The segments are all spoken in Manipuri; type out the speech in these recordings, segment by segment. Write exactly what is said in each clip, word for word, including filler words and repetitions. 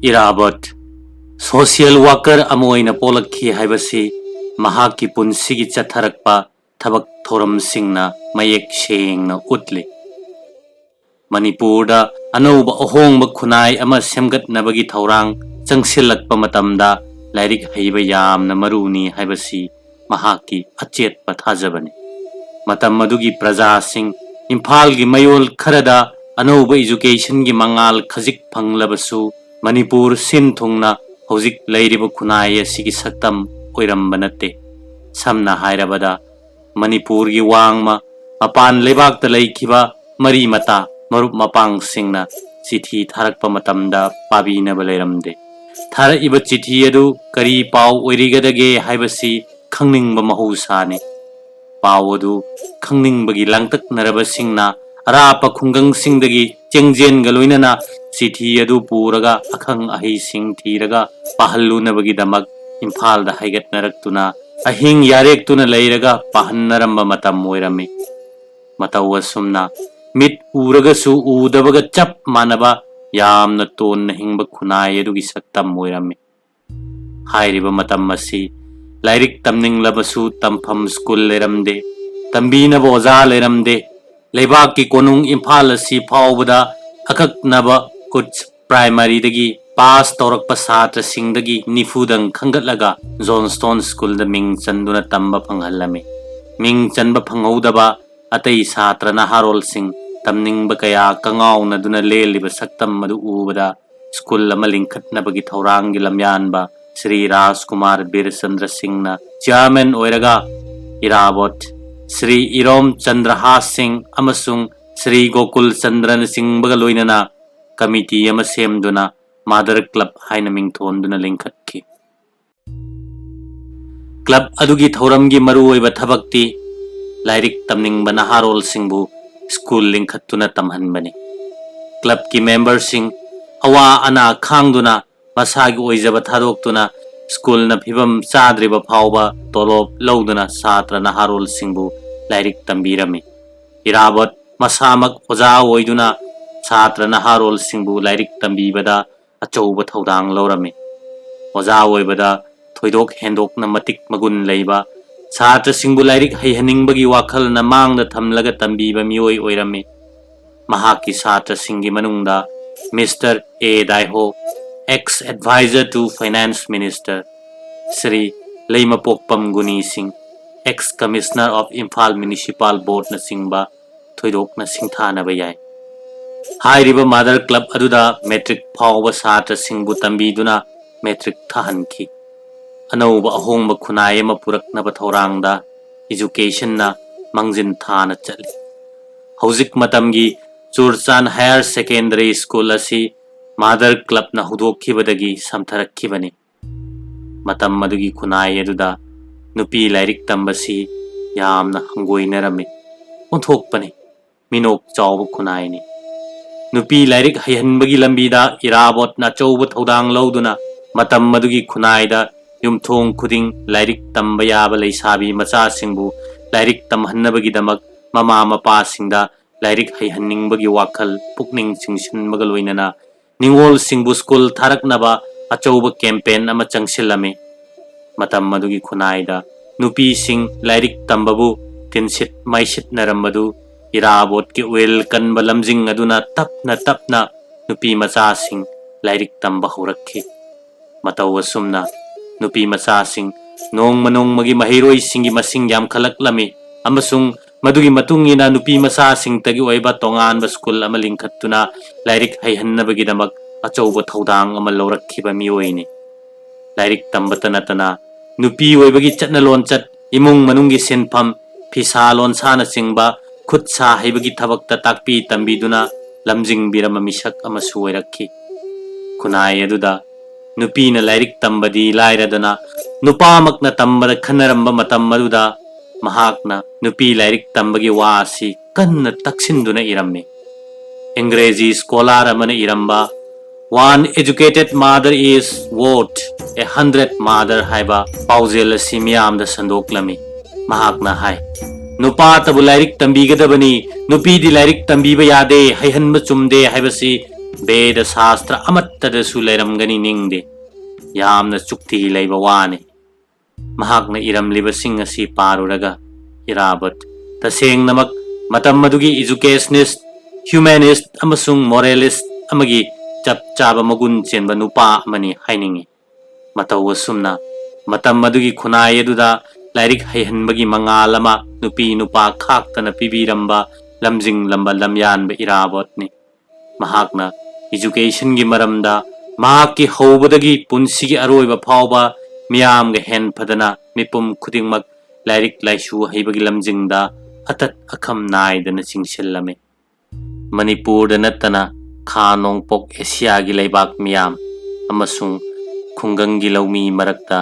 ꯏꯔꯥꯕꯣꯠ ꯁꯣꯁꯤꯌꯦꯜ ꯋꯥꯀꯔ ꯑꯃ ꯑꯣꯏꯅ ꯄꯣꯛꯂꯛꯈꯤ ꯍꯥꯏꯕꯁꯤ ꯃꯍꯥꯛꯀꯤ ꯄꯨꯟꯁꯤꯒꯤ ꯆꯠꯊꯔꯛꯄ ꯊꯕꯛ ꯊꯧꯔꯝꯁꯤꯡꯅ ꯃꯌꯦꯛ ꯁꯦꯡꯅ ꯎꯠꯂꯤ꯫ ꯃꯅꯤꯄꯨꯔꯗ ꯑꯅꯧꯕ ꯑꯍꯣꯡꯕ ꯈꯨꯟꯅꯥꯏ ꯑꯃ ꯁꯦꯝꯒꯠꯅꯕꯒꯤ ꯊꯧꯔꯥꯡ ꯆꯪꯁꯤꯜꯂꯛꯄ ꯃꯇꯝꯗ ꯂꯥꯏꯔꯤꯛ ꯍꯩꯕ ꯌꯥꯝꯅ ꯃꯔꯨꯅꯤ ꯍꯥꯏꯕꯁꯤ ꯃꯍꯥꯛꯀꯤ ꯑꯆꯦꯠꯄ ꯊꯥꯖꯕꯅꯤ꯫ ꯃꯇꯝ ꯑꯗꯨꯒꯤ ꯄ꯭ꯔꯖꯥꯁꯤꯡ ꯏꯝꯐꯥꯜꯒꯤ ꯃꯌꯣꯜ ꯈꯔꯗ ꯑꯅꯧꯕ ꯏꯖꯨꯀꯦꯁꯟꯒꯤ ꯃꯉꯥꯜ ꯈꯖꯤꯛ ꯐꯪꯂꯕꯁꯨ, ꯃꯅꯤꯄꯨꯔ ꯁꯤꯟ ꯊꯨꯡꯅ ꯍꯧꯖꯤꯛ ꯂꯩꯔꯤꯕ ꯈꯨꯟꯅꯥꯏ ꯑꯁꯤꯒꯤ ꯁꯛꯇꯝ ꯑꯣꯏꯔꯝꯕ ꯅꯠꯇꯦ꯫ ꯁꯝꯅ ꯍꯥꯏꯔꯕꯗ, ꯃꯅꯤꯄꯨꯔꯒꯤ ꯋꯥꯡꯃ ꯃꯄꯥꯟ ꯂꯩꯕꯥꯛꯇ ꯂꯩꯈꯤꯕ ꯃꯔꯤ ꯃꯇꯥ, ꯃꯔꯨꯞ ꯃꯄꯥꯡꯁꯤꯡꯅ ꯆꯤꯊꯤ ꯊꯥꯔꯛꯄ ꯃꯇꯝꯗ ꯄꯥꯕꯤꯅꯕ ꯂꯩꯔꯝꯗꯦ꯫ ꯊꯥꯔꯛꯏꯕ ꯆꯤꯊꯤ ꯑꯗꯨ ꯀꯔꯤ ꯄꯥꯎ ꯑꯣꯏꯔꯤꯒꯗꯒꯦ ꯍꯥꯏꯕꯁꯤ ꯈꯪꯅꯤꯡꯕ ꯃꯍꯧꯁꯥꯅꯤ꯫ ꯄꯥꯎ ꯑꯗꯨ ꯈꯪꯅꯤꯡꯕꯒꯤ ꯂꯥꯡꯇꯛꯅꯔꯕꯁꯤꯡꯅ ꯑꯔꯥꯞꯄ ꯈꯨꯡꯒꯪꯁꯤꯡꯗꯒꯤ ꯆꯦꯡꯖꯦꯟꯒ ꯂꯣꯏꯅꯅ ꯆꯤꯊꯤ ꯑꯗꯨ ꯄꯨꯔꯒ ꯑꯈꯪ ꯑꯍꯩꯁꯤꯡ ꯊꯤꯔꯒ ꯄꯥꯍꯜꯂꯨꯅꯕꯒꯤꯗꯃꯛ ꯏꯝꯐꯥꯜꯗ ꯍꯥꯏꯒꯠꯅꯔꯛꯇꯨꯅ ꯑꯍꯤꯡ ꯌꯥꯔꯦꯛꯇꯨꯅ ꯂꯩꯔꯒ ꯄꯥꯍꯟꯅꯔꯝꯕ ꯃꯇꯝ ꯑꯣꯏꯔꯝꯃꯤ꯫ ꯃꯇꯧ ꯑꯁꯨꯝꯅ ꯃꯤꯠ ꯎꯔꯒꯁꯨ ꯎꯗꯕꯒ ꯆꯞ ꯃꯥꯟꯅꯕ ꯌꯥꯝꯅ ꯇꯣꯟꯅ ꯍꯤꯡꯕ ꯈꯨꯟꯅꯥꯏ ꯑꯗꯨꯒꯤ ꯁꯛꯇꯝ ꯑꯣꯏꯔꯝꯃꯤ꯫ ꯍꯥꯏꯔꯤꯕ ꯃꯇꯝ ꯑꯁꯤ ꯂꯥꯏꯔꯤꯛ ꯇꯝꯅꯤꯡꯂꯕꯁꯨ ꯇꯝꯐꯝ ꯁ꯭ꯀꯨꯜ ꯂꯩꯔꯝꯗꯦ, ꯇꯝꯕꯤꯅꯕ ꯑꯣꯖꯥ ꯂꯩꯔꯝꯗꯦ꯫ ꯂꯩꯕꯥꯛꯀꯤ ꯀꯣꯅꯨꯡ ꯏꯝꯐꯥꯜ ꯑꯁꯤ ꯐꯥꯎꯕꯗ ꯑꯀꯛꯅꯕ ꯀꯨꯠꯁ ꯄ꯭ꯔꯥꯏꯃꯥꯔꯤꯗꯒꯤ ꯄꯥꯁ ꯇꯧꯔꯛꯄ ꯁꯥꯇ꯭ꯔꯁꯤꯡꯗꯒꯤ ꯅꯤꯐꯨꯗꯪ ꯈꯟꯒꯠꯂꯒ ꯖꯣꯟꯁꯇꯣꯟ ꯁ꯭ꯀꯨꯜꯗ ꯃꯤꯡ ꯆꯟꯗꯨꯅ ꯇꯝꯕ ꯐꯪꯍꯜꯂꯝꯃꯤ꯫ ꯃꯤꯡ ꯆꯟꯕ ꯐꯪꯍꯧꯗꯕ ꯑꯇꯩ ꯁꯥꯇ꯭ꯔ ꯅꯍꯥꯔꯣꯜꯁꯤꯡ ꯇꯝꯅꯤꯡꯕ ꯀꯌꯥ ꯀꯉꯥꯎꯅꯗꯨꯅ ꯂꯦꯜꯂꯤꯕ ꯁꯛꯇꯝ ꯑꯗꯨ ꯎꯕꯗ ꯁ꯭ꯀꯨꯜ ꯑꯃ ꯂꯤꯡꯈꯠꯅꯕꯒꯤ ꯊꯧꯔꯥꯡꯒꯤ ꯂꯝꯌꯥꯟꯕ ꯁ꯭ꯔꯤ ꯔꯥꯖꯀꯨꯃꯥꯔ ꯕꯤꯔꯆꯟꯗ꯭ꯔ ꯁꯤꯡꯅ ꯆꯤꯌꯥꯔꯃꯦꯟ ꯑꯣꯏꯔꯒ ꯏꯔꯥꯕꯣꯠ, ꯁ꯭ꯔꯤ ꯏꯔꯣꯝ ꯆꯟꯗ꯭ꯔꯍꯥꯁ ꯁꯤꯡ ꯑꯃꯁꯨꯡ ꯁ꯭ꯔꯤ ꯒꯣꯀꯨꯜ ꯆꯟꯗ꯭ꯔꯅꯆꯤꯡꯕꯒ ꯂꯣꯏꯅꯅ ꯀꯃꯤꯇꯤ ꯑꯃ ꯁꯦꯝꯗꯨꯅ ꯃꯥꯗꯔ ꯀ꯭ꯂꯕ ꯍꯥꯏꯅ ꯃꯤꯡꯊꯣꯟꯗꯨꯅ ꯂꯤꯡꯈꯠꯈꯤ꯫ ꯀ꯭ꯂꯕ ꯑꯗꯨꯒꯤ ꯊꯧꯔꯝꯒꯤ ꯃꯔꯨꯑꯣꯏꯕ ꯊꯕꯛꯇꯤ ꯂꯥꯏꯔꯤꯛ ꯇꯝꯅꯤꯡꯕ ꯅꯍꯥꯔꯣꯜꯁꯤꯡꯕꯨ ꯁ꯭ꯀꯨꯜ ꯂꯤꯡꯈꯠꯇꯨꯅ ꯇꯝꯍꯟꯕꯅꯤ꯫ ꯀ꯭ꯂꯕꯀꯤ ꯃꯦꯝꯕꯔꯁꯤꯡ ꯑꯋꯥ ꯑꯅꯥ ꯈꯥꯡꯗꯨꯅ ꯃꯁꯥꯒꯤ ꯑꯣꯏꯖꯕ ꯊꯥꯗꯣꯛꯇꯨꯅ ꯁ꯭ꯀꯨꯜꯅ ꯐꯤꯕꯝ ꯆꯥꯗ꯭ꯔꯤꯕ ꯐꯥꯎꯕ ꯇꯣꯂꯣꯞ ꯂꯧꯗꯨꯅ ꯁꯥꯇ꯭ꯔ ꯅꯍꯥꯔꯣꯜꯁꯤꯡꯕꯨ ꯂꯥꯏꯔꯤꯛ ꯇꯝꯕꯤꯔꯝꯃꯤ꯫ ꯏꯔꯥꯕꯣꯠ ꯃꯁꯥꯃꯛ ꯑꯣꯖꯥ ꯑꯣꯏꯗꯨꯅ ꯁꯥꯇ꯭ꯔ ꯅꯍꯥꯔꯣꯜꯁꯤꯡꯕꯨ ꯂꯥꯏꯔꯤꯛ ꯇꯝꯕꯤꯕꯗ ꯑꯆꯧꯕ ꯊꯧꯗꯥꯡ ꯂꯧꯔꯝꯃꯤ꯫ ꯑꯣꯖꯥ ꯑꯣꯏꯕꯗ ꯊꯣꯏꯗꯣꯛ ꯍꯦꯟꯗꯣꯛꯅ ꯃꯇꯤꯛ ꯃꯒꯨꯟ ꯂꯩꯕ, ꯁꯥꯇ꯭ꯔꯁꯤꯡꯕꯨ ꯂꯥꯏꯔꯤꯛ ꯍꯩꯍꯟꯅꯤꯡꯕꯒꯤ ꯋꯥꯈꯜꯅ ꯃꯥꯡꯗ ꯊꯝꯂꯒ ꯇꯝꯕꯤꯕ ꯃꯤꯑꯣꯏ ꯑꯣꯏꯔꯝꯃꯤ꯫ ꯃꯍꯥꯛꯀꯤ ꯁꯥꯇ꯭ꯔꯁꯤꯡꯒꯤ ꯃꯅꯨꯡꯗ Mister A Daiho, ex advisor to Finance Minister, Shri ꯂꯩꯃꯄꯣꯛꯄꯝ ꯒꯨꯅꯤ ꯁꯤꯡ, ex Commissioner of Imphal Municipal Board ꯅꯆꯤꯡꯕ ꯊꯣꯏꯗꯣꯛꯅ ꯁꯤꯡꯊꯥꯅꯕ ꯌꯥꯏ꯫ ꯍꯥꯏꯔꯤꯕ ꯃꯥꯗꯔ ꯀ꯭ꯂꯕ ꯑꯗꯨꯗ ꯃꯦꯇ꯭ꯔꯤꯛ ꯐꯥꯎꯕ ꯁꯥꯇ꯭ꯔꯁꯤꯡꯕꯨ ꯇꯝꯕꯤꯗꯨꯅ ꯃꯦꯇ꯭ꯔꯤꯛ ꯊꯥꯍꯟꯈꯤ꯫ ꯑꯅꯧꯕ ꯑꯍꯣꯡꯕ ꯈꯨꯟꯅꯥꯏ ꯑꯃ ꯄꯨꯔꯛꯅꯕ ꯊꯧꯔꯥꯡꯗ ꯏꯖꯨꯀꯦꯁꯟꯅ ꯃꯥꯡꯖꯤꯟ ꯊꯥꯅ ꯆꯠꯂꯤ꯫ ꯍꯧꯖꯤꯛ ꯃꯇꯝꯒꯤ ꯆꯨꯔꯆꯥꯟ ꯍꯥꯌꯔ ꯁꯦꯀꯦꯟꯗꯔꯤ ꯁ꯭ꯀꯨꯜ ꯑꯁꯤ ꯃꯥꯗꯔ ꯀ꯭ꯂꯕꯅ ꯍꯧꯗꯣꯛꯈꯤꯕꯗꯒꯤ ꯁꯝꯊꯔꯛꯈꯤꯕꯅꯤ꯫ ꯃꯇꯝ ꯑꯗꯨꯒꯤ ꯈꯨꯟꯅꯥꯏ ꯑꯗꯨꯗ ꯅꯨꯄꯤ ꯂꯥꯏꯔꯤꯛ ꯇꯝꯕꯁꯤ ꯌꯥꯝꯅ ꯍꯪꯒꯣꯏꯅꯔꯝꯃꯤ꯫ ꯑꯣꯟꯊꯣꯛꯄꯅꯤ, ꯃꯤꯅꯣꯛ ꯆꯥꯎꯕ ꯈꯨꯟꯅꯥꯏꯅꯤ꯫ ꯅꯨꯄꯤ ꯂꯥꯏꯔꯤꯛ ꯍꯩꯍꯟꯕꯒꯤ ꯂꯝꯕꯤꯗ ꯏꯔꯥꯕꯣꯠꯅ ꯑꯆꯧꯕ ꯊꯧꯗꯥꯡ ꯂꯧꯗꯨꯅ ꯃꯇꯝ ꯑꯗꯨꯒꯤ ꯈꯨꯟꯅꯥꯏꯗ ꯌꯨꯝꯊꯣꯡ ꯈꯨꯗꯤꯡ ꯂꯥꯏꯔꯤꯛ ꯇꯝꯕ ꯌꯥꯕ ꯂꯩꯁꯥꯕꯤ ꯃꯆꯥꯁꯤꯡꯕꯨ ꯂꯥꯏꯔꯤꯛ ꯇꯝꯍꯟꯅꯕꯒꯤꯗꯃꯛ ꯃꯃꯥ ꯃꯄꯥꯁꯤꯡꯗ ꯂꯥꯏꯔꯤꯛ ꯍꯩꯍꯟꯅꯤꯡꯕꯒꯤ ꯋꯥꯈꯜ ꯄꯨꯛꯅꯤꯡ ꯆꯤꯡꯁꯤꯟꯕꯒ ꯂꯣꯏꯅꯅ ꯅꯤꯉꯣꯜꯁꯤꯡꯕꯨ ꯁ꯭ꯀꯨꯜ ꯊꯥꯔꯛꯅꯕ ꯑꯆꯧꯕ ꯀꯦꯝꯄꯦꯟ ꯑꯃ ꯆꯪꯁꯤꯜꯂꯝꯃꯤ꯫ ꯃꯇꯝ ꯑꯗꯨꯒꯤ ꯈꯨꯟꯅꯥꯏꯗ ꯅꯨꯄꯤꯁꯤꯡ ꯂꯥꯏꯔꯤꯛ ꯇꯝꯕꯕꯨ ꯇꯤꯟꯁꯤꯠ ꯃꯥꯏꯁꯤꯠꯅꯔꯝꯕꯗꯨ ꯏꯔꯥꯕꯣꯠꯀꯤ ꯎꯋꯦꯜ ꯀꯟꯕ ꯂꯝꯖꯤꯡ ꯑꯗꯨꯅ ꯇꯞꯅ ꯇꯞꯅ ꯅꯨꯄꯤ ꯃꯆꯥꯁꯤꯡ ꯂꯥꯏꯔꯤꯛ ꯇꯝꯕ ꯍꯧꯔꯛꯈꯤ꯫ ꯃꯇꯧ ꯑꯁꯨꯝꯅ ꯅꯨꯄꯤ ꯃꯆꯥꯁꯤꯡ ꯅꯣꯡꯃ ꯅꯣꯡꯃꯒꯤ ꯃꯍꯩꯔꯣꯏꯁꯤꯡꯒꯤ ꯃꯁꯤꯡ ꯌꯥꯝꯈꯠꯂꯛꯂꯝꯃꯤ ꯑꯃꯁꯨꯡ ꯃꯗꯨꯒꯤ ꯃꯇꯨꯡ ꯏꯟꯅ ꯅꯨꯄꯤ ꯃꯆꯥꯁꯤꯡꯇꯒꯤ ꯑꯣꯏꯕ ꯇꯣꯉꯥꯟꯕ ꯁ꯭ꯀꯨꯜ ꯑꯃ ꯂꯤꯡꯈꯠꯇꯨꯅ ꯂꯥꯏꯔꯤꯛ ꯍꯩꯍꯟꯅꯕꯒꯤꯗꯃꯛ ꯑꯆꯧꯕ ꯊꯧꯗꯥꯡ ꯑꯃ ꯂꯧꯔꯛꯈꯤꯕ ꯃꯤꯑꯣꯏꯅꯤ꯫ ꯂꯥꯏꯔꯤꯛ ꯇꯝꯕꯇ ꯅꯠꯇꯅ ꯅꯨꯄꯤ ꯑꯣꯏꯕꯒꯤ ꯆꯠꯅ ꯂꯣꯟꯆꯠ, ꯏꯃꯨꯡ ꯃꯅꯨꯡꯒꯤ ꯁꯤꯟꯐꯝ, ꯐꯤꯁꯥ ꯂꯣꯟꯁꯥꯅꯆꯤꯡꯕ ꯈꯨꯠ ꯁꯥ ꯍꯩꯕꯒꯤ ꯊꯕꯛꯇ ꯇꯥꯛꯄꯤ ꯇꯝꯕꯤꯗꯨꯅ ꯂꯝꯖꯤꯡꯕꯤꯔꯝꯕ ꯃꯤꯁꯛ ꯑꯃꯁꯨ ꯑꯣꯏꯔꯛꯈꯤ꯫ ꯈꯨꯟꯅꯥꯏ ꯑꯗꯨꯗ ꯅꯨꯄꯤꯅ ꯂꯥꯏꯔꯤꯛ ꯇꯝꯕꯗꯤ ꯂꯥꯏꯔꯗꯅ ꯅꯨꯄꯥꯃꯛꯅ ꯇꯝꯕꯗ ꯈꯟꯅꯔꯝꯕ ꯃꯇꯝ ꯑꯗꯨꯗ ꯃꯍꯥꯛꯅ ꯅꯨꯄꯤ ꯂꯥꯏꯔꯤꯛ ꯇꯝꯕꯒꯤ ꯋꯥ ꯑꯁꯤ ꯀꯟꯅ ꯇꯛꯁꯤꯟꯗꯨꯅ ꯏꯔꯝꯃꯤ꯫ ꯏꯪꯒ꯭ꯔꯦꯖꯤ ꯁ꯭ꯀꯣꯂꯥꯔ ꯑꯃꯅ ꯏꯔꯝꯕ "One educated mother is worth a hundred mother" ꯍꯥꯏꯕ ꯄꯥꯎꯖꯦꯜ ꯑꯁꯤ ꯃꯤꯌꯥꯝꯗ ꯁꯟꯗꯣꯛꯂꯝꯃꯤ꯫ ꯃꯍꯥꯛꯅ ꯍꯥꯏ, "ꯅꯨꯄꯥꯇꯕꯨ ꯂꯥꯏꯔꯤꯛ ꯇꯝꯕꯤꯒꯗꯕꯅꯤ, ꯅꯨꯄꯤꯗꯤ ꯂꯥꯏꯔꯤꯛ ꯇꯝꯕꯤꯕ ꯌꯥꯗꯦ, ꯍꯩꯍꯟꯕ ꯆꯨꯝꯗꯦ ꯍꯥꯏꯕꯁꯤ ꯕꯦꯗ ꯁꯥꯁꯇ꯭ꯔ ꯑꯃꯠꯇꯗꯁꯨ ꯂꯩꯔꯝꯒꯅꯤ ꯅꯤꯡꯗꯦ꯫ ꯌꯥꯝꯅ ꯆꯨꯛꯇꯤ ꯂꯩꯕ ꯋꯥꯅꯤ꯫ ꯃꯍꯥꯛꯅ ꯏꯔꯝꯂꯤꯕꯁꯤꯡ ꯑꯁꯤ ꯄꯥꯔꯨꯔꯒ ꯏꯔꯥꯕꯣꯠ ꯇꯁꯦꯡꯅꯃꯛ ꯃꯇꯝ ꯑꯗꯨꯒꯤ educationist, humanist ꯑꯃꯁꯨꯡ moralist ꯑꯃꯒꯤ ꯆꯞ ꯆꯥꯕ ꯃꯒꯨꯟ ꯆꯦꯟꯕ ꯅꯨꯄꯥ ꯑꯃꯅꯤ ꯍꯥꯏꯅꯤꯡꯏ꯫ ꯃꯇꯧ ꯑꯁꯨꯝꯅ ꯃꯇꯝ ꯑꯗꯨꯒꯤ ꯈꯨꯟꯅꯥꯏ ꯑꯗꯨꯗ ꯂꯥꯏꯔꯤꯛ ꯍꯩꯍꯟꯕꯒꯤ ꯃꯉꯥꯜ ꯑꯃ ꯅꯨꯄꯤ ꯅꯨꯄꯥ ꯈꯥꯛꯇꯅ ꯄꯤꯕꯤꯔꯝꯕ ꯂꯝꯖꯤꯡꯂꯝꯕ ꯂꯝꯌꯥꯟꯕ ꯏꯔꯥꯕꯣꯠꯅꯤ꯫ ꯃꯍꯥꯛꯅ educationꯒꯤ ꯃꯔꯝꯗ ꯃꯍꯥꯛꯀꯤ ꯍꯧꯕꯗꯒꯤ ꯄꯨꯟꯁꯤꯒꯤ ꯑꯔꯣꯏꯕ ꯐꯥꯎꯕ ꯃꯤꯌꯥꯝꯒ ꯍꯦꯟꯐꯗꯅ ꯃꯤꯄꯨꯝ ꯈꯨꯗꯤꯡꯃꯛ ꯂꯥꯏꯔꯤꯛ ꯂꯥꯏꯁꯨ ꯍꯩꯕꯒꯤ ꯂꯝꯖꯤꯡꯗ ꯑꯇꯠ ꯑꯈꯝ ꯅꯥꯏꯗꯅ ꯆꯤꯡꯁꯤꯜꯂꯝꯃꯤ꯫ ꯃꯅꯤꯄꯨꯔꯗ ꯅꯠꯇꯅ ꯈꯥ ꯅꯣꯡꯄꯣꯛ ꯑꯦꯁꯤꯌꯥꯒꯤ ꯂꯩꯕꯥꯛ ꯃꯤꯌꯥꯝ ꯑꯃꯁꯨꯡ ꯈꯨꯡꯒꯪꯒꯤ ꯂꯧꯃꯤ ꯃꯔꯛꯇ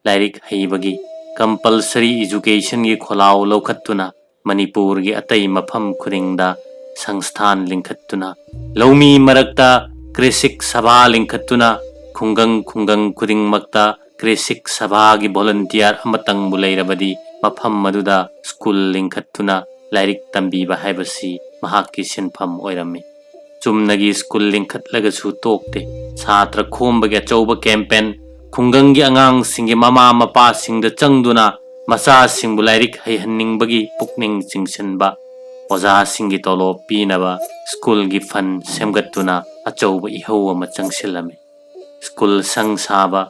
ꯂꯥꯏꯔꯤꯛ ꯍꯩꯕꯒꯤ compulsory educationꯒꯤ ꯈꯣꯜꯂꯥꯎ ꯂꯧꯈꯠꯇꯨꯅ ꯃꯅꯤꯄꯨꯔꯒꯤ ꯑꯇꯩ ꯃꯐꯝ ꯈꯨꯗꯤꯡꯗ ꯁꯪꯁꯊꯥꯟ ꯂꯤꯡꯈꯠꯇꯨꯅ, ꯂꯧꯃꯤ ꯃꯔꯛꯇ ꯀ꯭ꯔꯤꯁꯤꯛ ꯁꯚꯥ ꯂꯤꯡꯈꯠꯇꯨꯅ, ꯈꯨꯡꯒꯪ ꯈꯨꯡꯒꯪ ꯈꯨꯗꯤꯡꯃꯛꯇ ꯀ꯭ꯔꯤꯁꯤꯛ ꯁꯚꯥꯒꯤ volunteer ꯑꯃꯇꯪꯕꯨ ꯂꯩꯔꯕꯗꯤ ꯃꯐꯝ ꯑꯗꯨꯗ ꯁ꯭ꯀꯨꯜ ꯂꯤꯡꯈꯠꯇꯨꯅ ꯂꯥꯏꯔꯤꯛ ꯇꯝꯕꯤꯕ ꯍꯥꯏꯕꯁꯤ ꯃꯍꯥꯛꯀꯤ ꯁꯤꯟꯐꯝ ꯑꯣꯏꯔꯝꯃꯤ꯫ ꯆꯨꯝꯅꯒꯤ ꯁ꯭ꯀꯨꯜ ꯂꯤꯡꯈꯠꯂꯒꯁꯨ ꯇꯣꯛꯇꯦ꯫ ꯁꯥꯇ꯭ꯔ ꯈꯣꯝꯕꯒꯤ ꯑꯆꯧꯕ campaign, ꯈꯨꯡꯒꯪꯒꯤ ꯑꯉꯥꯡꯁꯤꯡꯒꯤ ꯃꯃꯥ ꯃꯄꯥꯁꯤꯡꯗ ꯆꯪꯗꯨꯅ ꯃꯆꯥꯁꯤꯡꯕꯨ ꯂꯥꯏꯔꯤꯛ ꯍꯩꯍꯟꯅꯤꯡꯕꯒꯤ ꯄꯨꯛꯅꯤꯡ ꯆꯤꯡꯁꯤꯟꯕ, ꯑꯣꯖꯥꯁꯤꯡꯒꯤ ꯇꯣꯂꯣꯞ ꯄꯤꯅꯕ ꯁ꯭ꯀꯨꯜꯒꯤ fund ꯁꯦꯝꯒꯠꯇꯨꯅ ꯑꯆꯧꯕ ꯏꯍꯧ ꯑꯃ ꯆꯪꯁꯤꯜꯂꯝꯃꯤ꯫ ꯁ꯭ꯀꯨꯜ ꯁꯪ ꯁꯥꯕ,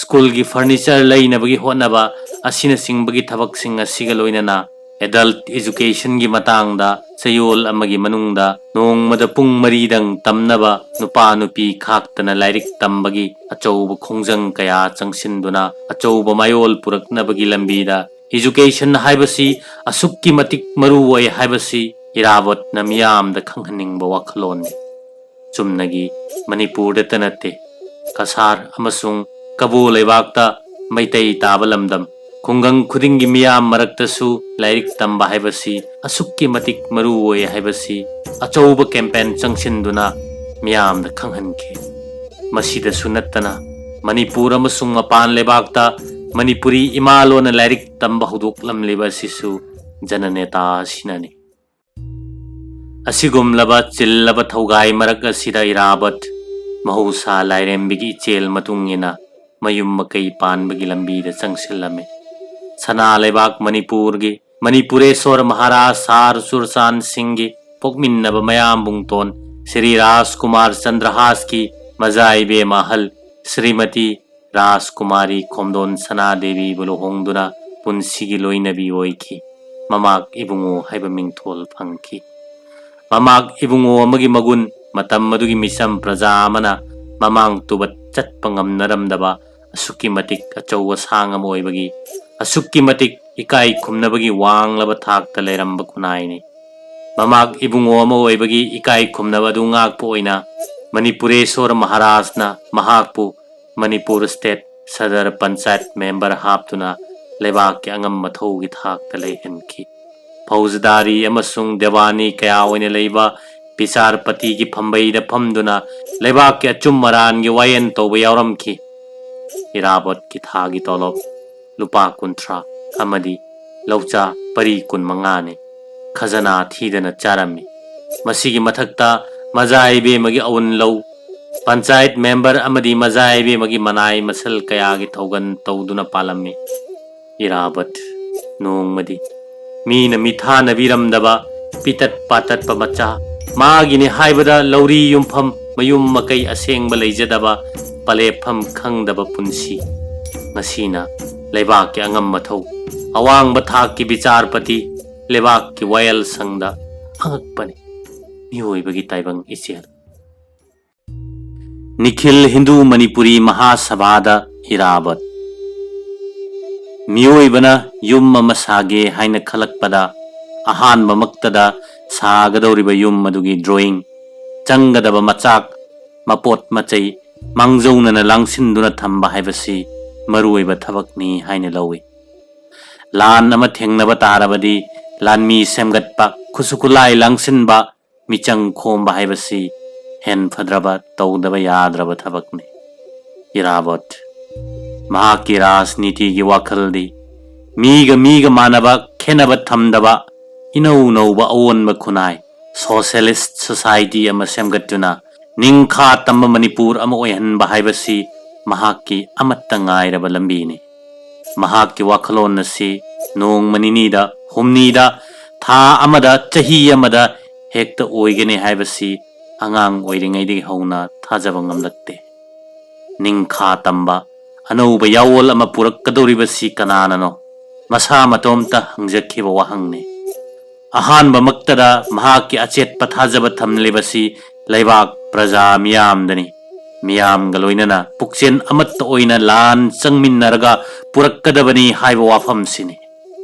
ꯁ꯭ꯀꯨꯜꯒꯤ furniture ꯂꯩꯅꯕꯒꯤ ꯍꯣꯠꯅꯕ ꯑꯁꯤꯅꯆꯤꯡꯕꯒꯤ ꯊꯕꯛꯁꯤꯡ ꯑꯁꯤꯒ ꯂꯣꯏꯅꯅ adult educationꯒꯤ ꯃꯇꯥꯡꯗ ꯆꯌꯣꯜ ꯑꯃꯒꯤ ꯃꯅꯨꯡꯗ ꯅꯣꯡꯃꯗ ꯄꯨꯡ ꯃꯔꯤꯗꯪ ꯇꯝꯅꯕ ꯅꯨꯄꯥ ꯅꯨꯄꯤ ꯈꯥꯛꯇꯅ ꯂꯥꯏꯔꯤꯛ ꯇꯝꯕꯒꯤ ꯑꯆꯧꯕ ꯈꯣꯡꯖꯪ ꯀꯌꯥ ꯆꯪꯁꯤꯟꯗꯨꯅ ꯑꯆꯧꯕ ꯃꯌꯣꯜ ꯄꯨꯔꯛꯅꯕꯒꯤ ꯂꯝꯕꯤꯗ education ꯍꯥꯏꯕꯁꯤ ꯑꯁꯨꯛꯀꯤ ꯃꯇꯤꯛ ꯃꯔꯨ ꯑꯣꯏ ꯍꯥꯏꯕꯁꯤ ꯏꯔꯥꯕꯣꯠꯅ ꯃꯤꯌꯥꯝꯗ ꯈꯪꯍꯟꯅꯤꯡꯕ ꯋꯥꯈꯜꯂꯣꯟꯅꯤ꯫ ꯆꯨꯝꯅꯒꯤ ꯃꯅꯤꯄꯨꯔꯗꯇ ꯅꯠꯇꯦ, ꯀꯁꯥꯔ ꯑꯃꯁꯨꯡ ꯀꯕꯣ ꯂꯩꯕꯥꯛꯇ ꯃꯩꯇꯩ ꯇꯥꯕ ꯂꯝꯗꯝ, ꯈꯨꯡꯒꯪ ꯈꯨꯗꯤꯡꯒꯤ ꯃꯤꯌꯥꯝ ꯃꯔꯛꯇꯁꯨ ꯂꯥꯏꯔꯤꯛ ꯇꯝꯕ ꯍꯥꯏꯕꯁꯤ ꯑꯁꯨꯛꯀꯤ ꯃꯇꯤꯛ ꯃꯔꯨ ꯑꯣꯏ ꯍꯥꯏꯕꯁꯤ ꯑꯆꯧꯕ campaign ꯆꯪꯁꯤꯟꯗꯨꯅ ꯃꯤꯌꯥꯝꯗ ꯈꯪꯍꯟꯈꯤ꯫ ꯃꯁꯤꯗꯁꯨ ꯅꯠꯇꯅ ꯃꯅꯤꯄꯨꯔ ꯑꯃꯁꯨꯡ ꯃꯄꯥꯟ ꯂꯩꯕꯥꯛꯇ ꯃꯅꯤꯄꯨꯔꯤ ꯏꯃꯥ ꯂꯣꯟꯅ ꯂꯥꯏꯔꯤꯛ ꯇꯝꯕ ꯍꯧꯗꯣꯛꯂꯝꯂꯤꯕ ꯑꯁꯤꯁꯨ ꯖꯅꯅꯦꯇꯥ ꯑꯁꯤꯅꯅꯤ꯫ ꯑꯁꯤꯒꯨꯝꯂꯕ ꯆꯤꯜꯂꯕ ꯊꯧꯒꯥꯏ ꯃꯔꯛ ꯑꯁꯤꯗ ꯏꯔꯥꯕꯠ ꯃꯍꯧꯁꯥ ꯂꯥꯏꯔꯦꯝꯕꯤꯒꯤ ꯏꯆꯦꯜ ꯃꯇꯨꯡ ꯏꯟꯅ ꯃꯌꯨꯝ ꯃꯀꯩ ꯄꯥꯟꯕꯒꯤ ꯂꯝꯕꯤꯗ ꯆꯪꯁꯤꯜꯂꯝꯃꯤ꯫ ꯁꯅꯥ ꯂꯩꯕꯥꯛ ꯃꯅꯤꯄꯨꯔꯒꯤ ꯃꯅꯤꯄꯨꯔꯦꯁꯣꯔ ꯃꯍꯥꯔꯥꯖ ꯁꯥꯔ ꯆꯨꯔꯆꯥꯟ ꯁꯤꯡꯒꯤ ꯄꯣꯛꯃꯤꯟꯅꯕ ꯃꯌꯥꯝꯕꯨꯡꯇꯣꯟ ꯁ꯭ꯔꯤ ꯔꯥꯖꯀꯨꯃꯥꯔ ꯆꯟꯗ꯭ꯔꯍꯥꯁꯀꯤ ꯃꯖꯥ ꯏꯕꯦꯝꯃ ꯑꯍꯜ ꯁ꯭ꯔꯤꯃꯇꯤ ꯔꯥꯖꯀꯨꯃꯥꯔꯤ ꯈꯣꯝꯗꯣꯟ ꯁꯅꯥꯗꯦꯕꯤꯕꯨ ꯂꯨꯍꯣꯡꯗꯨꯅ ꯄꯨꯟꯁꯤꯒꯤ ꯂꯣꯏꯅꯕꯤ ꯑꯣꯏꯈꯤ꯫ ꯃꯃꯥꯛ ꯏꯕꯨꯡꯉꯣ ꯍꯥꯏꯕ ꯃꯤꯡꯊꯣꯜ ꯐꯪꯈꯤ꯫ ꯃꯃꯥꯛ ꯏꯕꯨꯡꯉꯣ ꯑꯃꯒꯤ ꯃꯒꯨꯟ ꯃꯇꯝ ꯑꯗꯨꯒꯤ ꯃꯤꯆꯝ ꯄ꯭ꯔꯖꯥ ꯑꯃꯅ ꯃꯃꯥꯡ ꯇꯨꯕ ꯆꯠꯄ ꯉꯝꯅꯔꯝꯗꯕ ꯑꯁꯨꯛꯀꯤ ꯃꯇꯤꯛ ꯑꯆꯧ ꯑꯁꯥꯡ ꯑꯃ ꯑꯣꯏꯕꯒꯤ, ꯑꯁꯨꯛꯀꯤ ꯃꯇꯤꯛ ꯏꯀꯥꯏ ꯈꯨꯝꯅꯕꯒꯤ ꯋꯥꯡꯂꯕ ꯊꯥꯛꯇ ꯂꯩꯔꯝꯕ ꯈꯨꯟꯅꯥꯏꯅꯤ꯫ ꯃꯃꯥꯛ ꯏꯕꯨꯡꯉꯣ ꯑꯃ ꯑꯣꯏꯕꯒꯤ ꯏꯀꯥꯏ ꯈꯨꯝꯅꯕ ꯑꯗꯨ ꯉꯥꯛꯄ ꯑꯣꯏꯅ ꯃꯅꯤꯄꯨꯔꯦꯁꯣꯔ ꯃꯍꯥꯔꯥꯖꯅ ꯃꯍꯥꯛꯄꯨ ꯃꯅꯤꯄꯨꯔ ꯁ꯭ꯇꯦꯠ ꯁꯗꯔ ꯄꯟꯆꯥꯌꯠ ꯃꯦꯝꯕꯔ ꯍꯥꯞꯇꯨꯅ ꯂꯩꯕꯥꯛꯀꯤ ꯑꯉꯝ ꯑꯊꯧꯒꯤ ꯊꯥꯛꯇ ꯂꯩꯍꯟꯈꯤ꯫ ꯐꯧꯖꯗꯥꯔꯤ ꯑꯃꯁꯨꯡ ꯗꯦꯋꯥꯅꯤ ꯀꯌꯥ ꯑꯣꯏꯅ ꯂꯩꯕ ꯕꯤꯆꯥꯔꯄꯇꯤꯒꯤ ꯐꯝꯕꯩꯗ ꯐꯝꯗꯨꯅ ꯂꯩꯕꯥꯛꯀꯤ ꯑꯆꯨꯝ ꯑꯔꯥꯟꯒꯤ ꯋꯥꯌꯦꯜ ꯇꯧꯕ ꯌꯥꯎꯔꯝꯈꯤ꯫ ꯏꯔꯥꯕꯣꯠꯀꯤ ꯊꯥꯒꯤ ꯇꯣꯂꯣꯞ ꯂꯨꯄꯥ ꯀꯨꯟꯊ꯭ꯔꯥ ꯑꯃꯗꯤ ꯂꯧꯆꯥ ꯄꯔꯤ ꯀꯨꯟꯃꯉꯥꯅꯤ꯫ ꯈꯖꯅꯥ ꯊꯤꯗꯅ ꯆꯥꯔꯝꯃꯤ꯫ ꯃꯁꯤꯒꯤ ꯃꯊꯛꯇ ꯃꯖꯥ ꯏꯕꯦꯝꯃꯒꯤ ꯑꯎꯟ ꯂꯧ, ꯄꯟꯆꯥꯌꯠ ꯃꯦꯝꯕꯔ ꯑꯃꯗꯤ ꯃꯖꯥ ꯏꯕꯦꯝꯃꯒꯤ ꯃꯅꯥꯏ ꯃꯁꯜ ꯀꯌꯥꯒꯤ ꯊꯧꯒꯜ ꯇꯧꯗꯨꯅ ꯄꯥꯜꯂꯝꯃꯤ꯫ ꯏꯔꯥꯕꯠ ꯅꯣꯡꯃꯗꯤ ꯃꯤꯅ ꯃꯤꯊꯥꯅꯕꯤꯔꯝꯗꯕ ꯄꯤꯇꯠ ꯄꯥꯇꯠꯄ ꯃꯆꯥ, ꯃꯥꯒꯤꯅꯤ ꯍꯥꯏꯕꯗ ꯂꯧꯔꯤ ꯌꯨꯝꯐꯝ, ꯃꯌꯨꯝ ꯃꯀꯩ ꯑꯁꯦꯡꯕ ꯂꯩꯖꯗꯕ, ꯄꯂꯦꯞꯐꯝ ꯈꯪꯗꯕ ꯄꯨꯟꯁꯤ꯫ ꯉꯁꯤꯅ ꯂꯩꯕꯥꯛꯀꯤ ꯑꯉꯝ ꯑꯊꯧ, ꯑꯋꯥꯡꯕ ꯊꯥꯛꯀꯤ ꯕꯤꯆꯥꯔꯄꯇꯤ, ꯂꯩꯕꯥꯛꯀꯤ ꯋꯥꯌꯦꯜꯁꯪꯗ ꯑꯉꯛꯄꯅꯤ ꯃꯤꯑꯣꯏꯕꯒꯤ ꯇꯥꯏꯕꯪ ꯏꯆꯦꯜ꯫ ꯅꯤꯈꯤꯜ ꯍꯤꯟꯗꯨ ꯃꯅꯤꯄꯨꯔꯤ ꯃꯍꯥꯁꯚꯥꯗ ꯏꯔꯥꯕꯠ꯫ ꯃꯤꯑꯣꯏꯕꯅ ꯌꯨꯝ ꯑꯃ ꯁꯥꯒꯦ ꯍꯥꯏꯅ ꯈꯜꯂꯛꯄꯗ ꯑꯍꯥꯟꯕꯃꯛꯇꯗ ꯁꯥꯒꯗꯧꯔꯤꯕ ꯌꯨꯝ ꯑꯗꯨꯒꯤ ꯗ꯭ꯔꯣꯌꯤꯡ, ꯆꯪꯒꯗꯕ ꯃꯆꯥꯛ, ꯃꯄꯣꯠ ꯃꯆꯩ ꯃꯥꯡꯖꯧꯅꯅ ꯂꯥꯡꯁꯤꯟꯗꯨꯅ ꯊꯝꯕ ꯍꯥꯏꯕꯁꯤ ꯃꯔꯨꯑꯣꯏꯕ ꯊꯕꯛꯅꯤ ꯍꯥꯏꯅ ꯂꯧꯏ꯫ ꯂꯥꯟ ꯑꯃ ꯊꯦꯡꯅꯕ ꯇꯥꯔꯕꯗꯤ ꯂꯥꯟꯃꯤ ꯁꯦꯝꯒꯠꯄ, ꯈꯨꯠꯁꯨ ꯈꯨꯠꯂꯥꯏ ꯂꯥꯡꯁꯤꯟꯕ, ꯃꯤꯆꯪ ꯈꯣꯝꯕ ꯍꯥꯏꯕꯁꯤ ꯍꯦꯟꯐꯗ꯭ꯔꯕ, ꯇꯧꯗꯕ ꯌꯥꯗ꯭ꯔꯕ ꯊꯕꯛꯅꯤ꯫ ꯏꯔꯥꯕꯣꯠ ꯃꯍꯥꯛꯀꯤ ꯔꯥꯖꯅꯤꯇꯤꯒꯤ ꯋꯥꯈꯜꯗꯤ ꯃꯤꯒ ꯃꯤꯒ ꯃꯥꯟꯅꯕ ꯈꯦꯠꯅꯕ ꯊꯝꯗꯕ, ꯏꯅꯧ ꯅꯧꯕ ꯑꯑꯣꯟꯕ ꯈꯨꯟꯅꯥꯏ, ꯁꯣꯁꯤꯌꯦꯂꯤꯁ ꯁꯣꯁꯥꯏꯇꯤ ꯑꯃ ꯁꯦꯝꯒꯠꯇꯨꯅ ꯅꯤꯡꯈꯥ ꯇꯝꯕ ꯃꯅꯤꯄꯨꯔ ꯑꯃ ꯑꯣꯏꯍꯟꯕ ꯍꯥꯏꯕꯁꯤ ꯃꯍꯥꯛꯀꯤ ꯑꯃꯠꯇ ꯉꯥꯏꯔꯕ ꯂꯝꯕꯤꯅꯤ꯫ ꯃꯍꯥꯛꯀꯤ ꯋꯥꯈꯜꯂꯣꯟ ꯑꯁꯤ ꯅꯣꯡꯃ ꯅꯤꯅꯤꯗ, ꯍꯨꯝꯅꯤꯗ, ꯊꯥ ꯑꯃꯗ, ꯆꯍꯤ ꯑꯃꯗ ꯍꯦꯛꯇ ꯑꯣꯏꯒꯅꯤ ꯍꯥꯏꯕꯁꯤ ꯑꯉꯥꯡ ꯑꯣꯏꯔꯤꯉꯩꯗꯒꯤ ꯍꯧꯅ ꯊꯥꯖꯕ ꯉꯝꯂꯛꯇꯦ꯫ ꯅꯤꯡꯈꯥ ꯇꯝꯕ ꯑꯅꯧꯕ ꯌꯥꯑꯣꯜ ꯑꯃ ꯄꯨꯔꯛꯀꯗꯧꯔꯤꯕꯁꯤ ꯀꯅꯥꯅꯅꯣ? ꯃꯁꯥ ꯃꯇꯣꯝꯇ ꯍꯪꯖꯈꯤꯕ ꯋꯥꯍꯪꯅꯤ꯫ ꯑꯍꯥꯟꯕꯃꯛꯇꯗ ꯃꯍꯥꯛꯀꯤ ꯑꯆꯦꯠꯄ ꯊꯥꯖꯕ ꯊꯝꯂꯤꯕꯁꯤ ꯂꯩꯕꯥꯛ ꯄ꯭ꯔꯖꯥ ꯃꯤꯌꯥꯝꯗꯅꯤ꯫ ꯃꯤꯌꯥꯝꯒ ꯂꯣꯏꯅꯅ ꯄꯨꯛꯆꯦꯜ ꯑꯃꯠꯇ ꯑꯣꯏꯅ ꯂꯥꯟ ꯆꯪꯃꯤꯟꯅꯔꯒ ꯄꯨꯔꯛꯀꯗꯕꯅꯤ ꯍꯥꯏꯕ ꯋꯥꯐꯝꯁꯤꯅꯤ꯫